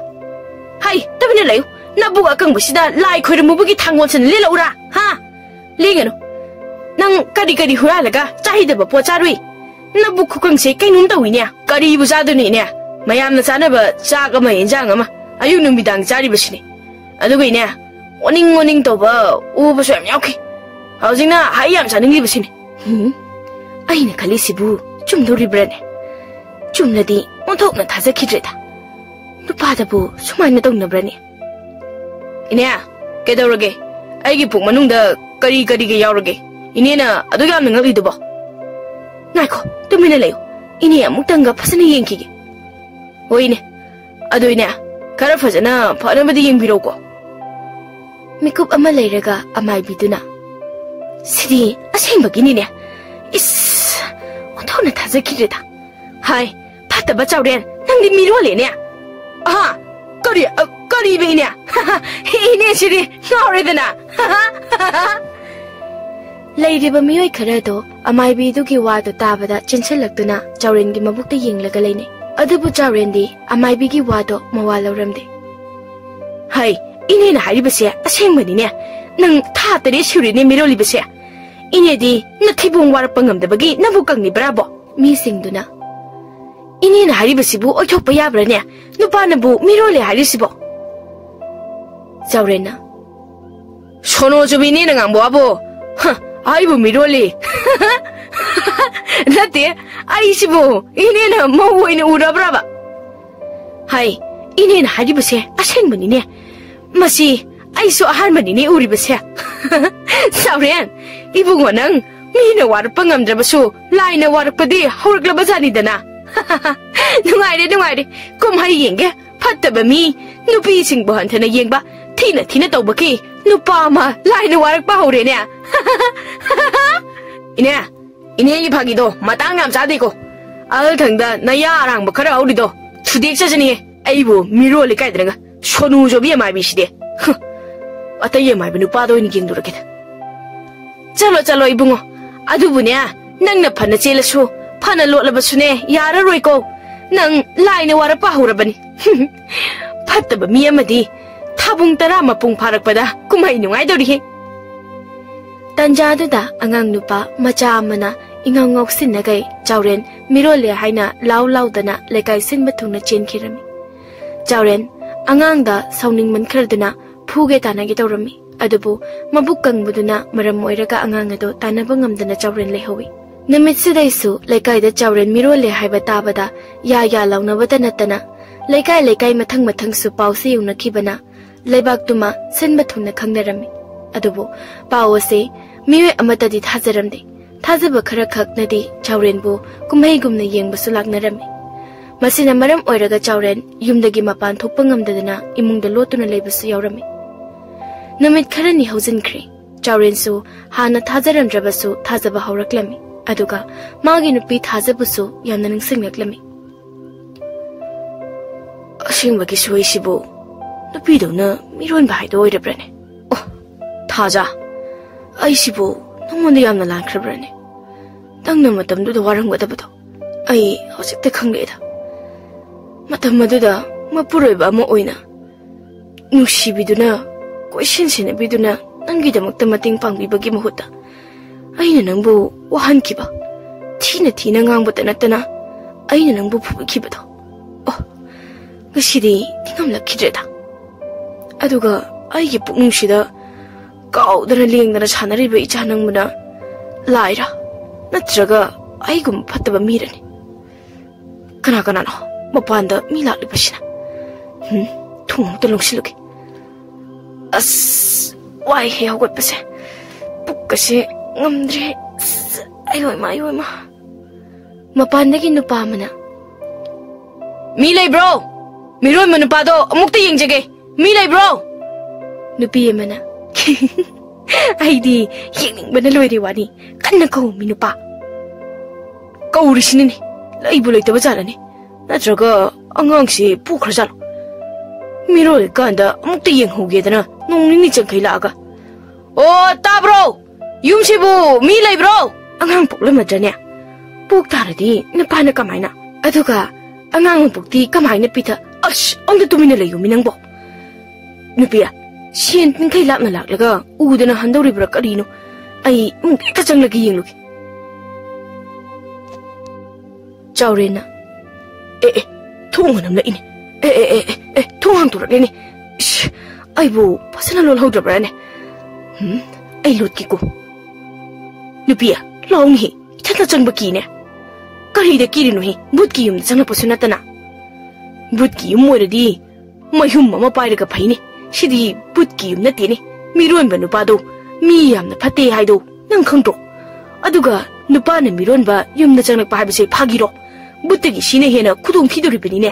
ꯍꯥꯏ, ꯇꯨꯃꯤꯟꯅ ꯂꯩꯌꯨ꯫ ꯅꯕꯨꯛ ꯑꯀꯪꯕꯁꯤꯗ ꯂꯥꯏ ꯈꯣꯏꯔꯝꯃꯨꯕꯒꯤ ꯊꯥꯡꯒꯣꯜꯁꯤꯅ ꯂꯦꯜꯂꯛꯎꯔꯥ? ꯍꯥ? ꯂꯦꯡꯒꯅꯨ꯫ ꯅꯪ ꯀꯔꯤ ꯀꯔꯤ ꯍꯨꯔꯥꯜꯂꯒ ꯆꯥꯍꯩꯗꯕ ꯄꯣꯠ ꯆꯥꯔꯨꯏ? ꯅꯕꯨꯛ ꯈꯨꯀꯪꯁꯦ ꯀꯩꯅꯣꯝ ꯇꯧꯏꯅꯦ꯫ ꯀꯔꯤꯕꯨ ꯆꯥꯗꯣꯏꯅꯣ ꯏꯅꯦ? ꯃꯌꯥꯝꯅ ꯆꯥꯅꯕ ꯆꯥꯛ ꯑꯃ ꯏꯟꯖꯥꯡ ꯑꯃ ꯑꯌꯨꯛ ꯅꯨꯃꯤꯗꯥꯡ ꯆꯥꯔꯤꯕꯁꯤꯅꯤ꯫ ꯑꯗꯨꯒ ꯏꯅꯦ, ꯑꯣꯅꯤꯡ ꯑꯣꯅꯤꯡ ꯇꯧꯕ ꯎꯕꯁꯨ ꯌꯥꯝ ꯌꯥꯎꯈꯤ꯫ ꯍꯧꯖꯤꯛꯅ ꯍꯩ ꯌꯥꯝ ꯆꯥꯅꯤꯡꯂꯤꯕꯁꯤꯅꯤ꯫ ꯍꯨꯝ, ꯑꯩꯅ ꯈꯜꯂꯤꯁꯤꯕꯨ ꯆꯨꯝꯗꯧꯔꯤꯕ꯭ꯔꯅꯦ? ꯆꯨꯝꯂꯗꯤ ꯑꯣꯟꯊꯣꯛꯅ ꯊꯥꯖꯈꯤꯗ꯭ꯔꯦꯗ꯫ ꯅꯨꯄꯥꯗꯕꯨ ꯁꯨꯃꯥꯏꯅ ꯇꯧꯅꯕ꯭ꯔꯅꯦ? ꯏꯅꯦ, ꯀꯩꯗꯧꯔꯒꯦ? ꯑꯩꯒꯤ ꯄꯨꯛ ꯃꯅꯨꯡꯗ ꯀꯔꯤ ꯀꯔꯤꯒ ꯌꯥꯎꯔꯒꯦ? ꯏꯅꯦꯅ ꯑꯗꯨꯛ ꯌꯥꯝꯅ ꯉꯛꯂꯤꯗꯨꯕꯣ? ꯉꯥꯏꯈꯣ, ꯇꯨꯃꯤꯟꯅ ꯂꯩꯌꯨ꯫ ꯏꯅꯦ ꯑꯃꯨꯛꯇꯪꯒ ꯐꯖꯅ ꯌꯦꯡꯈꯤꯒꯦ꯫ ꯍꯣꯏꯅꯦ, ꯑꯗꯨ ꯏꯅꯦ, ꯈꯔ ꯐꯖꯅ ꯐꯅꯕꯗꯤ ꯌꯦꯡꯕꯤꯔꯧꯀꯣ꯫ ꯃꯤꯀꯨꯞ ꯑꯃ ꯂꯩꯔꯒ ꯑꯃꯥꯏꯕꯤꯗꯨꯅ, "ꯁꯤꯗꯤ ꯑꯁꯦꯡꯕꯒꯤꯅꯤꯅꯦ꯫ ꯏꯁ, ꯑꯣꯟꯊꯣꯛꯅ ꯊꯥꯖꯈꯤꯗ꯭ꯔꯦꯗ꯫ ꯍꯥꯏ, ꯐꯠꯇꯕ ꯆꯥꯎꯔꯦꯟ, ꯅꯪꯗꯤ ꯃꯤꯔꯣꯜꯂꯦꯅꯦ꯫ ꯑꯍꯥ, ꯀꯔꯤ, ꯑ, ꯀꯔꯤꯕ ꯏꯅꯦ? ꯏꯅꯦ ꯁꯤꯗꯤ ꯉꯥꯎꯔꯦꯗꯅ꯫" ꯂꯩꯔꯤꯕ ꯃꯤꯑꯣꯏ ꯈꯔꯗꯣ ꯑꯃꯥꯏꯕꯤꯗꯨꯒꯤ ꯋꯥꯗꯣ ꯇꯥꯕꯗ ꯆꯦꯟꯁꯤꯜꯂꯛꯇꯨꯅ ꯆꯥꯎꯔꯦꯟꯒꯤ ꯃꯕꯨꯛꯇ ꯌꯦꯡꯂꯒ ꯂꯩꯅꯩ꯫ ꯑꯗꯨꯕꯨ ꯆꯥꯎꯔꯦꯟꯗꯤ ꯑꯃꯥꯏꯕꯤꯒꯤ ꯋꯥꯗꯣ ꯃꯋꯥ ꯂꯧꯔꯝꯗꯦ꯫ "ꯍꯩ, ꯏꯅꯦꯅ ꯍꯥꯏꯔꯤꯕꯁꯦ ꯑꯁꯦꯡꯕꯅꯤꯅꯦ꯫ ꯅꯪ ꯊꯥ ꯇꯔꯦꯠ ꯁꯨꯔꯦꯅꯦ ꯃꯤꯔꯣꯜꯂꯤꯕꯁꯦ꯫ ꯏꯅꯦꯗꯤ ꯅꯊꯤꯕꯣꯡ ꯋꯥꯔꯛꯄ ꯉꯝꯗꯕꯒꯤ ꯅꯕꯨꯛ ꯀꯪꯂꯤꯕ꯭ꯔꯥꯕꯣ?" ꯃꯤꯁꯤꯡꯗꯨꯅ, "ꯏꯅꯦꯅ ꯍꯥꯏꯔꯤꯕꯁꯤꯕꯨ ꯑꯣꯏꯊꯣꯛꯄ ꯌꯥꯕ꯭ꯔꯥꯅꯦ? ꯅꯨꯄꯥꯅꯕꯨ ꯃꯤꯔꯣꯜꯂꯦ ꯍꯥꯏꯔꯤꯁꯤꯕꯣ?" ꯆꯥꯎꯔꯦꯟꯅ, "ꯁꯣꯅꯣ ꯆꯨꯕꯤ ꯏꯅꯦꯅ ꯉꯥꯡꯕ ꯋꯥꯕꯨ꯫ ꯍ, ꯑꯩꯕꯨ ꯃꯤꯔꯣꯜꯂꯤ? ꯅꯠꯇꯦ, ꯑꯩꯁꯤꯕꯨ ꯏꯅꯦꯅ ꯃꯧ ꯑꯣꯏꯅ ꯎꯔꯕ꯭ꯔꯕ? ꯍꯥꯏ, ꯏꯅꯦꯅ ꯍꯥꯏꯔꯤꯕꯁꯦ ꯑꯁꯦꯡꯕꯅꯤꯅꯦ꯫ ꯃꯁꯤ ꯑꯩꯁꯨ ꯑꯍꯥꯟꯕꯅꯤꯅꯦ ꯎꯔꯤꯕꯁꯦ꯫ ꯆꯥꯎꯔꯦꯟ, ꯏꯕꯨꯡꯉꯣ ꯅꯪ ꯃꯤꯅ ꯋꯥꯔꯛꯄ ꯉꯝꯗ꯭ꯔꯕꯁꯨ ꯂꯥꯏꯅ ꯋꯥꯔꯛꯄꯗꯤ ꯍꯧꯔꯛꯂꯕꯖꯥꯠꯅꯤꯗꯅ꯫ ꯅꯨꯡꯉꯥꯏꯔꯦ, ꯅꯨꯡꯉꯥꯏꯔꯦ꯫ ꯀꯨꯝꯍꯩ ꯌꯦꯡꯒꯦ꯫ ꯐꯠꯇꯕ ꯃꯤ, ꯅꯨꯄꯤꯁꯤꯡꯕꯨ ꯍꯟꯊꯅ ꯌꯦꯡꯕ, ꯊꯤꯅ ꯊꯤꯅ ꯇꯧꯕꯒꯤ ꯅꯨꯄꯥ ꯑꯃ ꯂꯥꯏꯅ ꯋꯥꯔꯛꯄ ꯍꯧꯔꯦꯅꯦ꯫ ꯏꯅꯦ, ꯏꯅꯦꯒꯤ ꯐꯥꯒꯤꯗꯣ ꯃꯇꯥꯡ ꯌꯥꯝ ꯆꯥꯗꯦꯀꯣ꯫ ꯑꯜꯊꯪꯗ ꯅꯌꯥ ꯑꯔꯥꯡꯕ ꯈꯔ ꯍꯧꯔꯤꯗꯣ ꯊꯨꯗꯦꯛꯆꯖꯅꯤꯌꯦ꯫ ꯑꯩꯕꯨ ꯃꯤꯔꯣꯜꯂꯤ ꯀꯥꯏꯗꯅꯒ ꯁꯣꯅꯨ ꯖꯣꯕꯤ ꯑꯃꯥꯏꯕꯤꯁꯤꯗꯤ꯫ ꯍꯨ, ꯑꯇꯩ ꯑꯃꯥꯏꯕ ꯅꯨꯄꯥꯗ ꯑꯣꯏꯅ ꯌꯦꯡꯂꯨꯔꯒꯦꯗ꯫ ꯆꯠꯂꯣ, ꯆꯠꯂꯣ ꯏꯕꯨꯡꯉꯣ꯫ ꯑꯗꯨꯕꯨꯅꯦ, ꯅꯪꯅ ꯐꯅ ꯆꯦꯜꯂꯁꯨ, ꯐꯅ ꯂꯣꯠꯂꯕꯁꯨꯅꯦ, ꯌꯥꯔꯔꯣꯏꯀꯣ꯫ ꯅꯪ ꯂꯥꯏꯅ ꯋꯥꯔꯛꯄ ꯍꯧꯔꯕꯅꯤ꯫ ꯐꯠꯇꯕ ꯃꯤ ꯑꯃꯗꯤ ꯊꯥꯕꯨꯡ ꯇꯔꯥ ꯃꯄꯨꯡ ꯐꯥꯔꯛꯄꯗ ꯀꯨꯝꯍꯩ ꯅꯨꯡꯉꯥꯏꯗꯧꯔꯤꯍꯦ꯫ ꯇꯟꯖꯥꯗꯨꯗ ꯑꯉꯥꯡ ꯅꯨꯄꯥ ꯃꯆꯥ ꯑꯃꯅ ꯏꯉꯥꯎ ꯉꯥꯎꯁꯤꯟꯅꯒꯩ ꯆꯥꯎꯔꯦꯟ ꯃꯤꯔꯣꯜꯂꯦ ꯍꯥꯏꯅ ꯂꯥꯎ ꯂꯥꯎꯗꯅ ꯂꯩꯀꯥꯏ ꯁꯤꯟꯕ ꯊꯨꯡꯅ ꯆꯦꯟꯈꯤꯔꯝꯃꯤ꯫ ꯆꯥꯎꯔꯦꯟ ꯑꯉꯥꯡꯗ ꯁꯥꯎꯅꯤꯡꯃꯟꯈ꯭ꯔꯗꯨꯅ ꯐꯨꯒꯦ ꯇꯥꯟꯅꯒꯦ ꯇꯧꯔꯝꯃꯤ꯫ ꯑꯗꯨꯕꯨ ꯃꯕꯨꯛ ꯀꯪꯕꯗꯨꯅ ꯃꯔꯝ ꯑꯣꯏꯔꯒ ꯑꯉꯥꯡ ꯑꯗꯨ ꯇꯥꯟꯅꯕ ꯉꯝꯗꯅ ꯆꯥꯎꯔꯦꯟ ꯂꯩꯍꯧꯏ꯫ ꯅꯨꯃꯤꯠꯁꯤꯗꯩꯁꯨ ꯂꯩꯀꯥꯏꯗ ꯆꯥꯎꯔꯦꯟ ꯃꯤꯔꯣꯜꯂꯦ ꯍꯥꯏꯕ ꯇꯥꯕꯗ ꯌꯥ ꯌꯥ ꯂꯥꯎꯅꯕꯇ ꯅꯠꯇꯅ ꯂꯩꯀꯥꯏ ꯂꯩꯀꯥꯏ ꯃꯊꯪ ꯃꯊꯪꯁꯨ ꯄꯥꯎꯁꯤ ꯌꯧꯅꯈꯤꯕꯅ ꯂꯩꯕꯥꯛꯇꯨꯃ ꯁꯤꯟꯕ ꯊꯨꯡꯅ ꯈꯪꯅꯔꯝꯃꯤ꯫ ꯑꯗꯨꯕꯨ ꯄꯥꯎ ꯑꯁꯤ ꯃꯤꯑꯣꯏ ꯑꯃꯠꯇꯗꯤ ꯊꯥꯖꯔꯝꯗꯦ꯫ ꯊꯥꯖꯕ ꯈꯔ ꯈꯛꯅꯗꯤ ꯆꯥꯎꯔꯦꯟꯕꯨ ꯀꯨꯝꯍꯩꯒꯨꯝꯅ ꯌꯦꯡꯕꯁꯨ ꯂꯥꯛꯅꯔꯝꯃꯤ꯫ ꯃꯁꯤꯅ ꯃꯔꯝ ꯑꯣꯏꯔꯒ ꯆꯥꯎꯔꯦꯟ ꯌꯨꯝꯗꯒꯤ ꯃꯄꯥꯟ ꯊꯣꯛꯄ ꯉꯝꯗꯗꯨꯅ ꯏꯃꯨꯡꯗ ꯂꯣꯠꯇꯨꯅ ꯂꯩꯕꯁꯨ ꯌꯥꯎꯔꯝꯃꯤ꯫ ꯅꯨꯃꯤꯠ ꯈꯔꯅꯤ ꯍꯧꯖꯤꯟꯈ꯭ꯔꯦ꯫ ꯆꯥꯎꯔꯦꯟꯁꯨ ꯍꯥꯟꯅ ꯊꯥꯖꯔꯝꯗ꯭ꯔꯕꯁꯨ ꯊꯥꯖꯕ ꯍꯧꯔꯛꯂꯝꯃꯤ꯫ ꯑꯗꯨꯒ ꯃꯥꯒꯤ ꯅꯨꯄꯤ ꯊꯥꯖꯕꯨꯁꯨ ꯌꯥꯝꯅ ꯅꯤꯡꯁꯤꯡꯂꯛꯂꯝꯃꯤ꯫ ꯑꯁꯦꯡꯕꯒꯤꯁꯨ ꯑꯩꯁꯤꯕꯨ ꯅꯨꯄꯤꯗꯧꯅ ꯃꯤꯔꯣꯟꯕ ꯍꯥꯏꯗꯣ ꯑꯣꯏꯔꯕ꯭ꯔꯅꯦ? ꯑꯣ, ꯊꯥꯖ, ꯑꯩꯁꯤꯕꯨ ꯅꯉꯣꯟꯗ ꯌꯥꯝꯅ ꯂꯥꯟꯈ꯭ꯔꯕ꯭ꯔꯅꯦ? ꯅꯪꯅ ꯃꯇꯝꯗꯨꯗ ꯋꯥꯔꯝꯒꯗꯕꯗꯣ ꯑꯩ ꯍꯧꯖꯤꯛꯇ ꯈꯪꯂꯛꯑꯦꯗ꯫ ꯃꯇꯝ ꯑꯗꯨꯗ ꯃꯄꯨꯔꯣꯏꯕ ꯑꯃ ꯑꯣꯏꯅ ꯅꯨꯡꯁꯤꯕꯤꯗꯨꯅ, ꯀꯣꯏꯁꯦꯟ ꯁꯦꯟꯅꯕꯤꯗꯨꯅ ꯅꯪꯒꯤꯗꯃꯛꯇ ꯃꯇꯦꯡ ꯄꯥꯡꯕꯤꯕꯒꯤ ꯃꯍꯨꯠꯇ ꯑꯩꯅ ꯅꯪꯕꯨ ꯋꯥꯍꯟꯈꯤꯕ, ꯊꯤꯅ ꯊꯤꯅ ꯉꯥꯡꯕꯇ ꯅꯠꯇꯅ ꯑꯩꯅ ꯅꯪꯕꯨ ꯐꯨꯕꯤꯈꯤꯕꯗꯣ, ꯑꯣ, ꯉꯁꯤꯗꯤ ꯅꯤꯡꯉꯝꯂꯛꯈꯤꯗ꯭ꯔꯦꯗ꯫ ꯑꯗꯨꯒ ꯑꯩꯒꯤ ꯄꯨꯛꯅꯤꯡꯁꯤꯗ ꯀꯥꯎꯗꯅ ꯂꯦꯡꯗꯅ ꯁꯥꯟꯅꯔꯤꯕ ꯏꯆꯥ ꯅꯪꯕꯨꯅ ꯂꯥꯏꯔ, ꯅꯠꯇ꯭ꯔꯒ ꯑꯩꯒꯨꯝꯕ ꯐꯠꯇꯕ ꯃꯤꯔꯅꯤ? ꯀꯅꯥ ꯀꯅꯥꯅꯣ ꯃꯄꯥꯟꯗ ꯃꯤ ꯂꯥꯛꯂꯤꯕꯁꯤꯅ? ꯍꯨꯝ, ꯊꯣꯡ ꯑꯝꯇ ꯂꯣꯟꯁꯤꯜꯂꯨꯒꯦ꯫ ꯑꯁ, ꯋꯥꯏꯍꯦ ꯍꯧꯒꯠꯄꯁꯦ꯫ ꯄꯨꯛꯀꯁꯦ ꯉꯝꯗ꯭ꯔꯦ꯫ ꯑꯁ, ꯑꯌꯣ ꯏꯃꯥ, ꯑꯌꯣ ꯏꯃꯥ꯫ ꯃꯄꯥꯟꯗꯒꯤ ꯅꯨꯄꯥ ꯑꯃꯅ, "ꯃꯤ ꯂꯩꯕ꯭ꯔꯣ? ꯃꯤꯔꯣꯟꯕ ꯅꯨꯄꯥꯗꯣ ꯑꯃꯨꯛꯇ ꯌꯦꯡꯖꯒꯦ꯫ ꯃꯤ ꯂꯩꯕ꯭ꯔꯣ?" ꯅꯨꯄꯤ ꯑꯃꯅ, "ꯑꯩꯗꯤ ꯌꯦꯡꯅꯤꯡꯕꯅ ꯂꯣꯏꯔꯦ ꯋꯥꯅꯤ꯫ ꯀꯟꯅ ꯀꯧ ꯃꯤ ꯅꯨꯄꯥ꯫" ꯀꯧꯔꯤꯁꯤꯅꯤꯅꯦ, ꯂꯩꯕꯨ ꯂꯩꯇꯕ ꯖꯥꯠꯂꯅꯦ? ꯅꯠꯇ꯭ꯔꯒ ꯑꯉꯥꯡꯁꯤ ꯄꯨꯈ꯭ꯔꯖꯥꯠꯂꯣ? ꯃꯤꯔꯣꯜꯂꯤꯀꯥꯟꯗ ꯑꯃꯨꯛꯇ ꯌꯦꯡꯍꯧꯒꯦꯗꯅ ꯅꯣꯡ ꯅꯤꯅꯤ ꯆꯪꯈꯩ ꯂꯥꯛꯑꯒ꯫ "ꯑꯣ, ꯇꯥꯕ꯭ꯔꯣ? ꯌꯨꯝꯁꯤꯕꯨ ꯃꯤ ꯂꯩꯕ꯭ꯔꯣ?" ꯑꯉꯥꯡ ꯄꯣꯛꯂꯝꯃꯗ꯭ꯔꯅꯦ? ꯄꯣꯛ ꯇꯥꯔꯗꯤ ꯅꯨꯄꯥꯅ ꯀꯃꯥꯏꯅ? ꯑꯗꯨꯒ ꯑꯉꯥꯡ ꯃꯄꯣꯛꯇꯤ ꯀꯃꯥꯏꯅ ꯄꯤꯊ-, ꯑꯁ, ꯑꯝꯇ ꯇꯨꯃꯤꯟꯅ ꯂꯩꯌꯨꯃꯤ ꯅꯪꯕꯣ꯫ ꯅꯨꯄꯤ, ꯁꯦꯟ ꯇꯤꯡꯈꯩ ꯂꯥꯞꯅ ꯂꯥꯛꯂꯒ ꯎꯗꯅ ꯍꯟꯗꯧꯔꯤꯕ꯭ꯔꯥ ꯀꯔꯤꯅꯣ? ꯑꯩ ꯏꯃꯨꯡ ꯍꯦꯛꯇ ꯆꯪꯂꯒ ꯌꯦꯡꯂꯨꯒꯦ꯫ ꯆꯥꯎꯔꯦꯟꯅ, "ꯑꯦ, ꯑꯦ, ꯊꯣꯡ ꯍꯥꯡꯂꯝꯂꯛꯏꯅꯦ꯫ ꯑꯦ, ꯑꯦ, ꯑꯦ, ꯑꯦ, ꯑꯦ, ꯊꯣꯡ ꯍꯥꯡꯗꯣꯔꯛꯂꯦꯅꯦ꯫ ꯏꯁ, ꯑꯩꯕꯨ ꯐꯖꯅ ꯂꯣꯜꯍꯧꯗ꯭ꯔꯕ꯭ꯔꯥꯅꯦ? ꯍꯨꯝ, ꯑꯩ ꯂꯣꯠꯀꯦꯀꯣ꯫ ꯅꯨꯄꯤ, ꯂꯥꯎꯅꯦꯍꯦ, ꯏꯊꯟꯇ ꯆꯪꯕ ꯀꯤꯅꯦ꯫ ꯀꯔꯤꯗ ꯀꯤꯔꯤꯅꯣꯍꯦ? ꯚꯨꯠꯀꯤ ꯌꯨꯝꯗ ꯆꯪꯂꯛꯄꯁꯨ ꯅꯠꯇꯅ꯫" "ꯚꯨꯠꯀꯤ ꯌꯨꯝ ꯑꯣꯏꯔꯗꯤ ꯃꯩꯍꯨꯝ ꯑꯃ ꯄꯥꯏꯔꯒ ꯐꯩꯅꯦ꯫ ꯁꯤꯗꯤ ꯚꯨꯠꯀꯤ ꯌꯨꯝ ꯅꯠꯇꯦꯅꯦ꯫ ꯃꯤꯔꯣꯟꯕ ꯅꯨꯄꯥꯗꯣ ꯃꯤ ꯌꯥꯝꯅ ꯐꯠꯇꯦ ꯍꯥꯏꯗꯣ ꯅꯪ ꯈꯪꯗ꯭ꯔꯣ? ꯑꯗꯨꯒ ꯅꯨꯄꯥꯅ ꯃꯤꯔꯣꯟꯕ ꯌꯨꯝꯗ ꯆꯪꯂꯛꯄ ꯍꯥꯏꯕꯁꯦ ꯐꯥꯒꯤꯔꯣ? ꯚꯨꯠꯇꯒꯤ ꯁꯤꯅ ꯍꯦꯟꯅ ꯈꯨꯗꯣꯡ ꯊꯤꯗꯣꯔꯤꯕꯅꯤꯅꯦ꯫"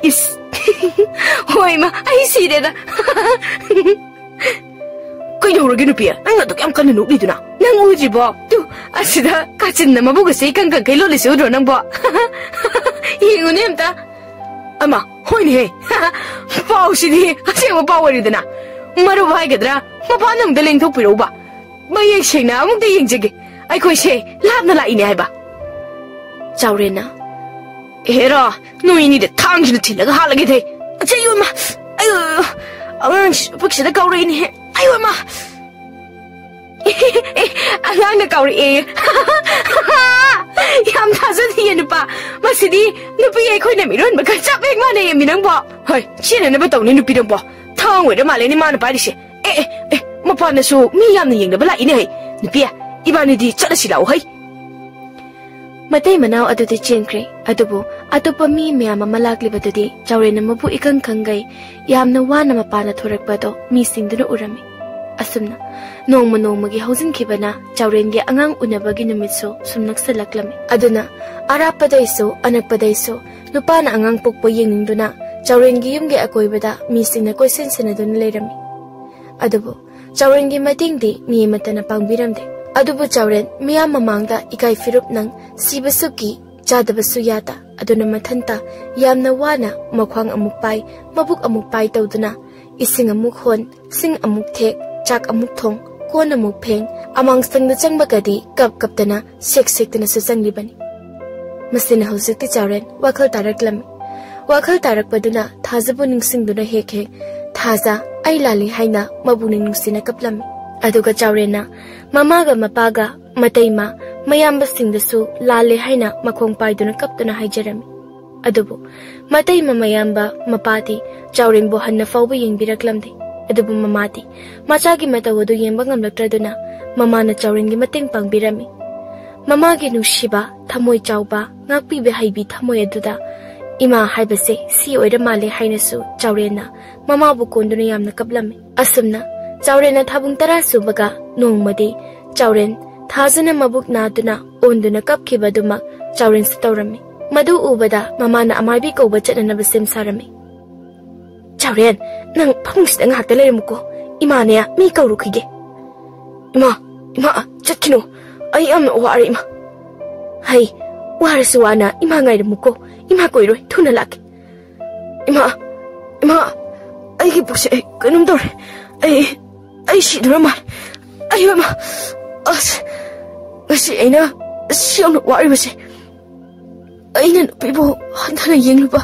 ꯏꯁ꯫ "ꯍꯣꯏ ꯏꯃꯥ, ꯑꯩ ꯁꯤꯔꯦꯗ꯫" "ꯀꯩꯗꯧꯔꯒꯦ ꯅꯨꯄꯤ? ꯅꯪ ꯑꯗꯨꯛ ꯌꯥꯝ ꯀꯟꯅ ꯅꯣꯛꯂꯤꯗꯨꯅ? ꯅꯪ ꯎꯗ꯭ꯔꯤꯕꯣ? ꯇꯨ, ꯑꯁꯤꯗ ꯀꯥꯆꯤꯟꯅ ꯃꯕꯨꯛ ꯑꯁꯤ ꯏꯀꯪ ꯀꯪꯈꯩ ꯂꯣꯠꯂꯤꯁꯤ ꯎꯗ꯭ꯔꯣ ꯅꯪꯕꯣ? ꯌꯦꯡꯉꯨꯅꯦ ꯑꯝꯇ꯫ ꯑꯃ, ꯍꯣꯏꯅꯦꯍꯦ꯫ ꯄꯥꯎꯁꯤꯗꯤ ꯑꯁꯦꯡꯕ ꯄꯥꯎ ꯑꯣꯏꯔꯤꯗꯅ꯫ ꯃꯔꯨꯞ ꯍꯥꯏꯒꯗ꯭ꯔꯥ, ꯃꯄꯥꯟ ꯑꯃꯨꯛꯇ ꯂꯦꯡꯊꯣꯛꯄꯤꯔꯛꯎꯕ꯫ ꯃꯌꯦꯛ ꯁꯦꯡꯅ ꯑꯃꯨꯛꯇ ꯌꯦꯡꯖꯒꯦ꯫ ꯑꯩꯈꯣꯏꯁꯦ ꯂꯥꯞꯅ ꯂꯥꯛꯏꯅꯦ ꯍꯥꯏꯕ꯫" ꯆꯥꯎꯔꯦꯟꯅ, "ꯑꯦꯔꯥ, ꯅꯣꯏ ꯑꯅꯤꯗ ꯊꯥꯡꯁꯤꯅ ꯊꯤꯜꯂꯒ ꯍꯥꯠꯂꯒꯦꯗꯦ꯫ ꯑꯆꯩ, ꯑꯌꯣ ꯏꯃꯥ! ꯑꯌꯣ, ꯑꯌꯣ, ꯑꯉꯥꯡꯁꯤ ꯄꯨꯛꯁꯤꯗ ꯀꯥꯎꯔꯛꯏꯅꯦꯍꯦ꯫ ꯑꯌꯣ ꯏꯃꯥ!" ꯑꯉꯥꯡꯅ ꯀꯥꯎꯔꯛꯑꯦ꯫ ꯌꯥꯝ ꯊꯥꯖꯗꯤꯌꯦ ꯅꯨꯄꯥ꯫ ꯃꯁꯤꯗꯤ ꯅꯨꯄꯤ ꯑꯩꯈꯣꯏꯅ ꯃꯤꯔꯣꯟꯕꯒ ꯆꯞ ꯍꯦꯛ ꯃꯥꯟꯅꯩꯌꯦ ꯃꯤ ꯅꯪꯕꯣ꯫ ꯍꯣꯏ, ꯆꯦꯟꯅꯅꯕ ꯇꯧꯅꯤ ꯅꯨꯄꯤ ꯅꯪꯕꯣ꯫ ꯊꯥꯡ ꯑꯣꯏꯔ ꯃꯥꯜꯂꯦꯅꯦ ꯃꯥꯅ ꯄꯥꯏꯔꯤꯁꯦ꯫ ꯑꯦ, ꯑꯦ, ꯑꯦ, ꯃꯄꯥꯟꯗꯁꯨ ꯃꯤ ꯌꯥꯝꯅ ꯌꯦꯡꯅꯕ ꯂꯥꯛꯏꯅꯦ ꯍꯩ꯫ ꯅꯨꯄꯤ, ꯏꯕꯥꯅꯤꯗꯤ ꯆꯠꯂꯁꯤ ꯂꯥꯛꯑꯣ ꯍꯩ꯫ ꯃꯇꯩ ꯃꯅꯥꯎ ꯑꯗꯨꯗꯤ ꯆꯦꯟꯈ꯭ꯔꯦ꯫ ꯑꯗꯨꯕꯨ ꯑꯇꯣꯞꯄ ꯃꯤ ꯃꯌꯥꯝ ꯑꯃ ꯂꯥꯛꯂꯤꯕꯗꯨꯗꯤ ꯆꯥꯎꯔꯦꯟꯅ ꯃꯕꯨꯛ ꯏꯀꯪ ꯈꯪꯒꯩ ꯌꯥꯝꯅ ꯋꯥꯅ ꯃꯄꯥꯟꯗ ꯊꯣꯔꯛꯄꯗꯣ ꯃꯤꯁꯤꯡꯗꯨꯅ ꯎꯔꯝꯃꯤ꯫ ꯑꯁꯨꯝꯅ ꯅꯣꯡꯃ ꯅꯣꯡꯃꯒꯤ ꯍꯧꯖꯤꯟꯈꯤꯕꯅ ꯆꯥꯎꯔꯦꯟꯒꯤ ꯑꯉꯥꯡ ꯎꯅꯕꯒꯤ ꯅꯨꯃꯤꯠꯁꯨ ꯁꯨꯝ ꯅꯛꯁꯜꯂꯛꯂꯝꯃꯤ꯫ ꯑꯗꯨꯅ ꯑꯔꯥꯞꯄꯗꯩꯁꯨ ꯑꯅꯛꯄꯗꯩꯁꯨ ꯅꯨꯄꯥꯅ ꯑꯉꯥꯡ ꯄꯣꯛꯄ ꯌꯦꯡꯅꯤꯡꯗꯨꯅ ꯆꯥꯎꯔꯦꯟꯒꯤ ꯌꯨꯝꯒꯤ ꯑꯀꯣꯏꯕꯗ ꯃꯤꯁꯤꯡꯅ ꯀꯣꯏꯁꯦꯟ ꯁꯦꯟꯅꯗꯨꯅ ꯂꯩꯔꯝꯃꯤ꯫ ꯑꯗꯨꯕꯨ ꯆꯥꯎꯔꯦꯟꯒꯤ ꯃꯇꯦꯡꯗꯤ ꯃꯤ ꯑꯃꯠꯇꯅ ꯄꯥꯡꯕꯤꯔꯝꯗꯦ꯫ ꯑꯗꯨꯕꯨ ꯆꯥꯎꯔꯦꯟ ꯃꯤꯌꯥꯝ ꯃꯃꯥꯡꯗ ꯏꯀꯥꯏ ꯐꯤꯔꯨꯞ ꯅꯪ, ꯁꯤꯕꯁꯨ ꯀꯤ, ꯆꯥꯗꯕꯁꯨ ꯌꯥꯗ, ꯑꯗꯨꯅ ꯃꯊꯟꯇ ꯌꯥꯝꯅ ꯋꯥꯅ ꯃꯈ꯭ꯋꯥꯡ ꯑꯃꯨꯛ ꯄꯥꯏ, ꯃꯕꯨꯛ ꯑꯃꯨꯛ ꯄꯥꯏ ꯇꯧꯗꯨꯅ ꯏꯁꯤꯡ ꯑꯃꯨꯛ ꯍꯣꯟ, ꯁꯤꯡ ꯑꯃꯨꯛ ꯊꯦꯛ, ꯆꯥꯛ ꯑꯃꯨꯛ ꯊꯣꯡ, ꯀꯣꯟ ꯑꯃꯨꯛ ꯐꯦꯡ, ꯑꯃꯥꯡꯁꯪꯗ ꯆꯪꯕꯒꯗꯤ ꯀꯞ ꯀꯞꯇꯅ ꯁꯦꯛ ꯁꯦꯛꯇꯅꯁꯨ ꯆꯪꯂꯤꯕꯅꯤ꯫ ꯃꯁꯤꯅ ꯍꯧꯖꯤꯛꯇꯤ ꯆꯥꯎꯔꯦꯟ ꯋꯥꯈꯜ ꯇꯥꯔꯛꯂꯝꯃꯤ꯫ ꯋꯥꯈꯜ ꯇꯥꯔꯛꯄꯗꯨꯅ ꯊꯥꯖꯕꯨ ꯅꯤꯡꯁꯤꯡꯗꯨꯅ ꯍꯦꯛ ꯍꯦꯛ, "ꯊꯥꯖ, ꯑꯩ ꯂꯥꯜꯂꯤ" ꯍꯥꯏꯅ ꯃꯕꯨꯛꯅꯤꯡ ꯅꯨꯡꯁꯤꯅ ꯀꯞꯂꯝꯃꯤ꯫ ꯑꯗꯨꯒ ꯆꯥꯎꯔꯦꯟꯅ ꯃꯃꯥꯒ ꯃꯄꯥꯒ ꯃꯇꯩꯃ ꯃꯌꯥꯝꯕꯁꯤꯡꯗꯁꯨ ꯂꯥꯜꯂꯦ ꯍꯥꯏꯅ ꯃꯈꯣꯡ ꯄꯥꯏꯗꯨꯅ ꯀꯞꯇꯨꯅ ꯍꯥꯏꯖꯔꯝꯃꯤ꯫ ꯑꯗꯨꯕꯨ ꯃꯇꯩꯃ ꯃꯌꯥꯝꯕ ꯃꯄꯥꯗꯤ ꯆꯥꯎꯔꯦꯟꯕꯨ ꯍꯟꯅ ꯐꯥꯎꯕ ꯌꯦꯡꯕꯤꯔꯛꯂꯝꯗꯦ꯫ ꯑꯗꯨꯕꯨ ꯃꯃꯥꯗꯤ ꯃꯆꯥꯒꯤ ꯃꯇꯧ ꯑꯗꯨ ꯌꯦꯡꯕ ꯉꯝꯂꯛꯇ꯭ꯔꯗꯨꯅ ꯃꯃꯥꯅ ꯆꯥꯎꯔꯦꯟꯒꯤ ꯃꯇꯦꯡ ꯄꯥꯡꯕꯤꯔꯝꯃꯤ꯫ ꯃꯃꯥꯒꯤ ꯅꯨꯡꯁꯤꯕ, ꯊꯃꯣꯏ ꯆꯥꯎꯕ, ꯉꯥꯛꯄꯤꯕ ꯍꯩꯕꯤ ꯊꯃꯣꯏ ꯑꯗꯨꯗ ꯏꯃꯥ ꯍꯥꯏꯕꯁꯦ ꯁꯤ ꯑꯣꯏꯔ ꯃꯥꯜꯂꯦ ꯍꯥꯏꯅꯁꯨ ꯆꯥꯎꯔꯦꯟꯅ ꯃꯃꯥꯕꯨ ꯀꯣꯟꯗꯨꯅ ꯌꯥꯝꯅ ꯀꯞꯂꯝꯃꯤ꯫ ꯑꯁꯨꯝꯅ ꯆꯥꯎꯔꯦꯟꯅ ꯊꯥꯕꯨꯡ ꯇꯔꯥ ꯁꯨꯕꯒ ꯅꯣꯡꯃꯗꯤ ꯆꯥꯎꯔꯦꯟ ꯊꯥꯖꯅ ꯃꯕꯨꯛ ꯅꯥꯗꯨꯅ ꯑꯣꯟꯗꯨꯅ ꯀꯞꯈꯤꯕ ꯑꯗꯨꯃꯛ ꯆꯥꯎꯔꯦꯟꯁꯨ ꯇꯧꯔꯝꯃꯤ꯫ ꯃꯗꯨ ꯎꯕꯗ ꯃꯃꯥꯅ ꯑꯃꯥꯏꯕꯤ ꯀꯧꯕ ꯆꯠꯅꯅꯕ ꯁꯦꯝ ꯁꯥꯔꯝꯃꯤ꯫ "ꯆꯥꯎꯔꯦꯟ, ꯅꯪ ꯐꯃꯨꯡꯁꯤꯗ ꯉꯥꯏꯍꯥꯛꯇ ꯂꯩꯔꯝꯃꯨꯀꯣ, ꯏꯃꯥꯅꯦ ꯃꯤ ꯀꯧꯔꯨꯈꯤꯒꯦ꯫" "ꯏꯃꯥ, ꯏꯃꯥ, ꯆꯠꯈꯤꯅꯨ, ꯑꯩ ꯌꯥꯝꯅ ꯋꯥꯔꯦ ꯏꯃꯥ꯫" "ꯍꯩ, ꯋꯥꯔꯁꯨ ꯋꯥꯅ ꯏꯃꯥ ꯉꯥꯏꯔꯝꯃꯨꯀꯣ, ꯏꯃꯥ ꯀꯣꯏꯔꯣꯏ, ꯊꯨꯅ ꯂꯥꯛꯀꯦ꯫" "ꯏꯃꯥ, ꯏꯃꯥ, ꯑꯩꯒꯤ ꯄꯨꯛꯁꯦ ꯀꯩꯅꯣꯝ ꯇꯧꯔꯦ꯫ ꯑꯩ, ꯑꯩ ꯁꯤꯗꯣꯔ ꯃꯥꯜꯂꯦ꯫ ꯑꯩ ꯃꯃꯥ, ꯑꯁ, ꯉꯁꯤ ꯑꯩꯅ ꯑꯁꯤ ꯌꯥꯝꯅ ꯋꯥꯔꯤꯕꯁꯦ ꯑꯩꯅ ꯅꯨꯄꯤꯕꯨ ꯍꯟꯊꯅ ꯌꯦꯡꯂꯨꯕ,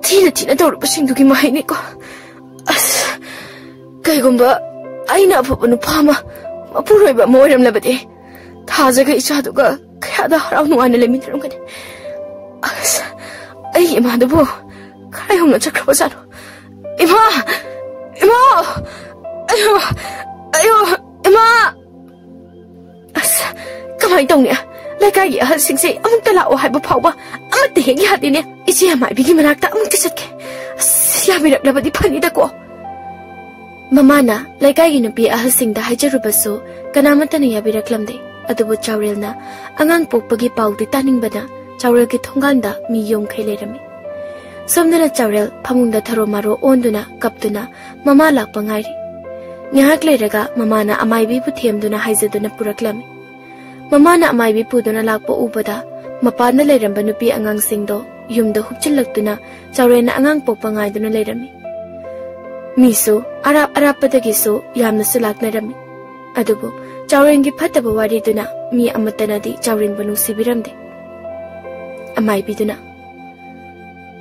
ꯊꯤꯅ ꯊꯤꯅ ꯇꯧꯔꯨꯕꯁꯤꯡꯗꯨꯒꯤ ꯃꯍꯩꯅꯤꯀꯣ꯫ ꯑꯁ, ꯀꯩꯒꯨꯝꯕ ꯑꯩꯅ ꯑꯐꯕ ꯅꯨꯄꯥ ꯑꯃ, ꯃꯄꯨꯔꯣꯏꯕ ꯑꯃ ꯑꯣꯏꯔꯝꯂꯕꯗꯤ ꯊꯥꯖꯒ ꯏꯆꯥꯗꯨꯒ ꯀꯌꯥꯗ ꯍꯔꯥꯎ ꯅꯨꯡꯉꯥꯏꯅ ꯂꯩꯃꯤꯟꯅꯔꯝꯒꯅꯤ꯫ ꯑꯁ, ꯑꯩꯒꯤ ꯏꯃꯥꯗꯨꯕꯨ ꯀꯗꯥꯏ ꯍꯧꯅ ꯆꯠꯈ꯭ꯔꯕꯖꯥꯠꯅꯣ? ꯏꯃꯥ! ꯏꯃꯥ! ꯑꯌꯣ, ꯑꯌꯣ, ꯏꯃꯥ! ꯑꯁ, ꯀꯃꯥꯏꯅ ꯇꯧꯅꯤ? ꯂꯩꯀꯥꯏꯒꯤ ꯑꯍꯜꯁꯤꯡꯁꯦ ꯑꯃꯨꯛꯇ ꯂꯥꯛꯑꯣ ꯍꯥꯏꯕ ꯐꯥꯎꯕ ꯑꯃꯠꯇ ꯍꯦꯛ ꯌꯥꯗꯦꯅꯦ꯫ ꯏꯆꯦ ꯑꯃꯥꯏꯕꯤꯒꯤ ꯃꯅꯥꯛꯇ ꯑꯃꯨꯛꯇ ꯆꯠꯀꯦ꯫ ꯑꯁ, ꯌꯥꯕꯤꯔꯛꯂꯕꯗꯤ ꯐꯅꯤꯗꯀꯣ꯫ ꯃꯃꯥꯅ ꯂꯩꯀꯥꯏꯒꯤ ꯅꯨꯄꯤ ꯑꯍꯜꯁꯤꯡꯗ ꯍꯥꯏꯖꯔꯨꯕꯁꯨ ꯀꯅꯥꯃꯠꯇꯅ ꯌꯥꯕꯤꯔꯛꯂꯝꯗꯦ꯫ ꯑꯗꯨꯕꯨ ꯆꯥꯎꯔꯦꯜꯅ ꯑꯉꯥꯡ ꯄꯣꯛꯄꯒꯤ ꯄꯥꯎꯗꯤ ꯇꯥꯅꯤꯡꯕꯅ ꯆꯥꯎꯔꯦꯜꯒꯤ ꯊꯣꯡꯒꯥꯟꯗ ꯃꯤ ꯌꯣꯝꯈꯩ ꯂꯩꯔꯝꯃꯤ꯫ ꯁꯣꯝꯗꯅ ꯆꯥꯎꯔꯦꯜ ꯐꯃꯨꯡꯗ ꯊꯔꯣ ꯃꯥꯔꯣ ꯑꯣꯟꯗꯨꯅ ꯀꯞꯇꯨꯅ ꯃꯃꯥ ꯂꯥꯛꯄ ꯉꯥꯏꯔꯤ꯫ ꯉꯥꯏꯍꯥꯛ ꯂꯩꯔꯒ ꯃꯃꯥꯅ ꯑꯃꯥꯏꯕꯤꯕꯨ ꯊꯦꯝꯗꯨꯅ ꯍꯥꯏꯖꯗꯨꯅ ꯄꯨꯔꯛꯂꯝꯃꯤ꯫ ꯃꯃꯥꯅ ꯑꯃꯥꯏꯕꯤ ꯄꯨꯗꯨꯅ ꯂꯥꯛꯄ ꯎꯕꯗ ꯃꯄꯥꯟꯗ ꯂꯩꯔꯝꯕ ꯅꯨꯄꯤ ꯑꯉꯥꯡꯁꯤꯡꯗꯣ ꯌꯨꯝꯗ ꯍꯨꯞꯆꯤꯜꯂꯛꯇꯨꯅ ꯆꯥꯎꯔꯦꯜꯅ ꯑꯉꯥꯡ ꯄꯣꯛꯄ ꯉꯥꯏꯗꯨꯅ ꯂꯩꯔꯝꯃꯤ꯫ ꯃꯤꯁꯨ ꯑꯔꯥꯞ ꯑꯔꯥꯞꯄꯗꯒꯤꯁꯨ ꯌꯥꯝꯅꯁꯨ ꯂꯥꯛꯅꯔꯝꯃꯤ꯫ ꯑꯗꯨꯕꯨ ꯆꯥꯎꯔꯦꯜꯒꯤ ꯐꯠꯇꯕ ꯋꯥꯔꯤꯗꯨꯅ ꯃꯤ ꯑꯃꯠꯇꯅꯗꯤ ꯆꯥꯎꯔꯦꯜꯕꯨ ꯅꯨꯡꯁꯤꯕꯤꯔꯝꯗꯦ꯫ ꯑꯃꯥꯏꯕꯤꯗꯨꯅ,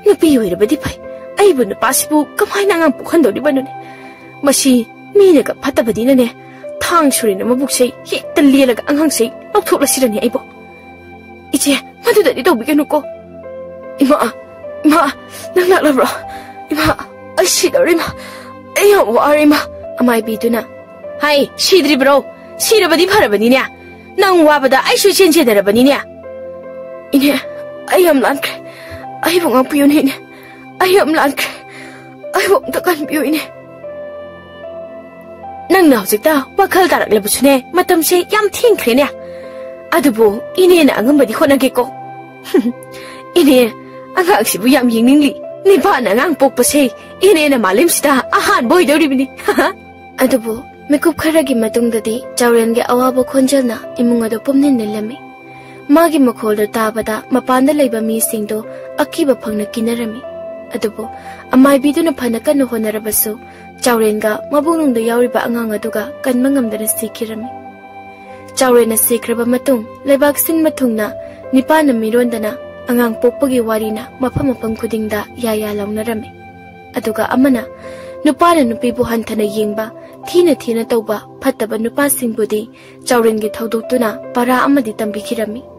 "ꯅꯨꯄꯤ ꯑꯣꯏꯔꯕꯗꯤ ꯐꯩ, ꯑꯩꯕꯨ ꯅꯨꯄꯥꯁꯤꯕꯨ ꯀꯃꯥꯏꯅ ꯑꯉꯥꯡ ꯄꯣꯛꯍꯟꯗꯧꯔꯤꯕꯅꯣꯅꯦ? ꯃꯁꯤ ꯃꯤꯅꯒ ꯐꯠꯇꯕꯅꯤꯅꯅꯦ, ꯊꯥꯡ ꯁꯨꯔꯤꯅ ꯃꯕꯨꯛꯁꯦ ꯍꯦꯛꯇ ꯂꯦꯜꯂꯒ ꯑꯉꯥꯡꯁꯦ ꯂꯧꯊꯣꯛꯂꯁꯤꯔꯅꯦ ꯑꯩꯕꯣ? ꯏꯆꯦ, ꯃꯗꯨꯗꯗꯤ ꯇꯧꯕꯤꯒꯅꯨꯀꯣ꯫ ꯏꯃꯥ, ꯏꯃꯥ, ꯅꯪ ꯂꯥꯛꯂꯕ꯭ꯔꯣ? ꯏꯃꯥ, ꯑꯩ ꯁꯤꯗꯧꯔꯦ, ꯏꯃꯥ꯫ ꯑꯩ ꯌꯥꯝ ꯋꯥꯔꯦ, ꯏꯃꯥ꯫" ꯑꯃꯥꯏꯕꯤꯗꯨꯅ, "ꯍꯥꯏ, ꯁꯤꯗ꯭ꯔꯤꯕ꯭ꯔꯣ? ꯁꯤꯔꯕꯗꯤ ꯐꯔꯕꯅꯤꯅꯦ꯫ ꯅꯪ ꯋꯥꯕꯗ ꯑꯩꯁꯨ ꯏꯆꯦꯟ ꯆꯦꯟꯅꯔꯕꯅꯤꯅꯦ꯫" "ꯏꯅꯦ, ꯑꯩ ꯌꯥꯝ ꯂꯥꯟꯈ꯭ꯔꯦ꯫ ꯑꯩꯕꯨ ꯉꯥꯛꯄꯤꯌꯨꯅꯦ, ꯏꯅꯦ꯫ ꯑꯩ ꯌꯥꯝ ꯂꯥꯟꯈ꯭ꯔꯦ꯫ ꯑꯩꯕꯨ ꯑꯝꯇ ꯀꯟꯕꯤꯌꯨ, ꯏꯅꯦ꯫" "ꯅꯪꯅ ꯍꯧꯖꯤꯛꯇ ꯋꯥꯈꯜ ꯇꯥꯔꯛꯂꯕꯁꯨꯅꯦ, ꯃꯇꯝꯁꯦ ꯌꯥꯝ ꯊꯦꯡꯈ꯭ꯔꯦꯅꯦ꯫ ꯑꯗꯨꯕꯨ ꯏꯅꯦꯅ ꯑꯉꯝꯕꯗꯤ ꯍꯣꯠꯅꯒꯦꯀꯣ꯫" "ꯏꯅꯦ, ꯑꯉꯥꯡꯁꯤꯕꯨ ꯌꯥꯝ ꯌꯦꯡꯅꯤꯡꯂꯤ꯫ ꯅꯤꯄꯥꯅ ꯑꯉꯥꯡ ꯄꯣꯛꯄꯁꯦ ꯏꯅꯦꯅ ꯃꯥꯂꯦꯝꯁꯤꯗ ꯑꯍꯥꯟꯕ ꯑꯣꯏꯗꯧꯔꯤꯕꯅꯤ꯫" ꯑꯗꯨꯕꯨ ꯃꯤꯀꯨꯞ ꯈꯔꯒꯤ ꯃꯇꯨꯡꯗꯗꯤ ꯆꯥꯎꯔꯦꯜꯒꯤ ꯑꯋꯥꯕ ꯈꯣꯟꯖꯦꯜꯅ ꯏꯃꯨꯡ ꯑꯗꯨ ꯄꯨꯝꯅꯤꯟ ꯅꯤꯜꯂꯝꯃꯤ꯫ ꯃꯥꯒꯤ ꯃꯈꯣꯜꯗꯨ ꯇꯥꯕꯗ ꯃꯄꯥꯟꯗ ꯂꯩꯕ ꯃꯤꯁꯤꯡꯗꯨ ꯑꯀꯤꯕ ꯐꯪꯅ ꯀꯤꯅꯔꯝꯃꯤ꯫ ꯑꯗꯨꯕꯨ ꯑꯃꯥꯏꯕꯤꯗꯨꯅ ꯐꯅ ꯀꯟꯅ ꯍꯣꯠꯅꯔꯕꯁꯨ ꯆꯥꯎꯔꯦꯜꯒ ꯃꯕꯨꯡꯅꯨꯡꯗ ꯌꯥꯎꯔꯤꯕ ꯑꯉꯥꯡ ꯑꯗꯨꯒ ꯀꯟꯕ ꯉꯝꯗꯅ ꯁꯤꯈꯤꯔꯝꯃꯤ꯫ ꯆꯥꯎꯔꯦꯜꯅ ꯁꯤꯈ꯭ꯔꯕ ꯃꯇꯨꯡ ꯂꯩꯕꯥꯛ ꯁꯤꯟꯕ ꯊꯨꯡꯅ ꯅꯤꯄꯥꯅ ꯃꯤꯔꯣꯟꯗꯅ ꯑꯉꯥꯡ ꯄꯣꯛꯄꯒꯤ ꯋꯥꯔꯤꯅ ꯃꯐꯝ ꯃꯐꯝ ꯈꯨꯗꯤꯡꯗ ꯌꯥ ꯌꯥ ꯂꯥꯎꯅꯔꯝꯃꯤ꯫ ꯑꯗꯨꯒ ꯑꯃꯅ ꯅꯨꯄꯥꯅ ꯅꯨꯄꯤꯕꯨ ꯍꯟꯊꯅ ꯌꯦꯡꯕ, ꯊꯤꯅ ꯊꯤꯅ ꯇꯧꯕ ꯐꯠꯇꯕ ꯅꯨꯄꯥꯁꯤꯡꯕꯨꯗꯤ ꯆꯥꯎꯔꯦꯜꯒꯤ ꯊꯧꯗꯣꯛꯇꯨꯅ ꯄꯔꯥ ꯑꯃꯗꯤ ꯇꯝꯕꯤꯈꯤꯔꯝꯃꯤ꯫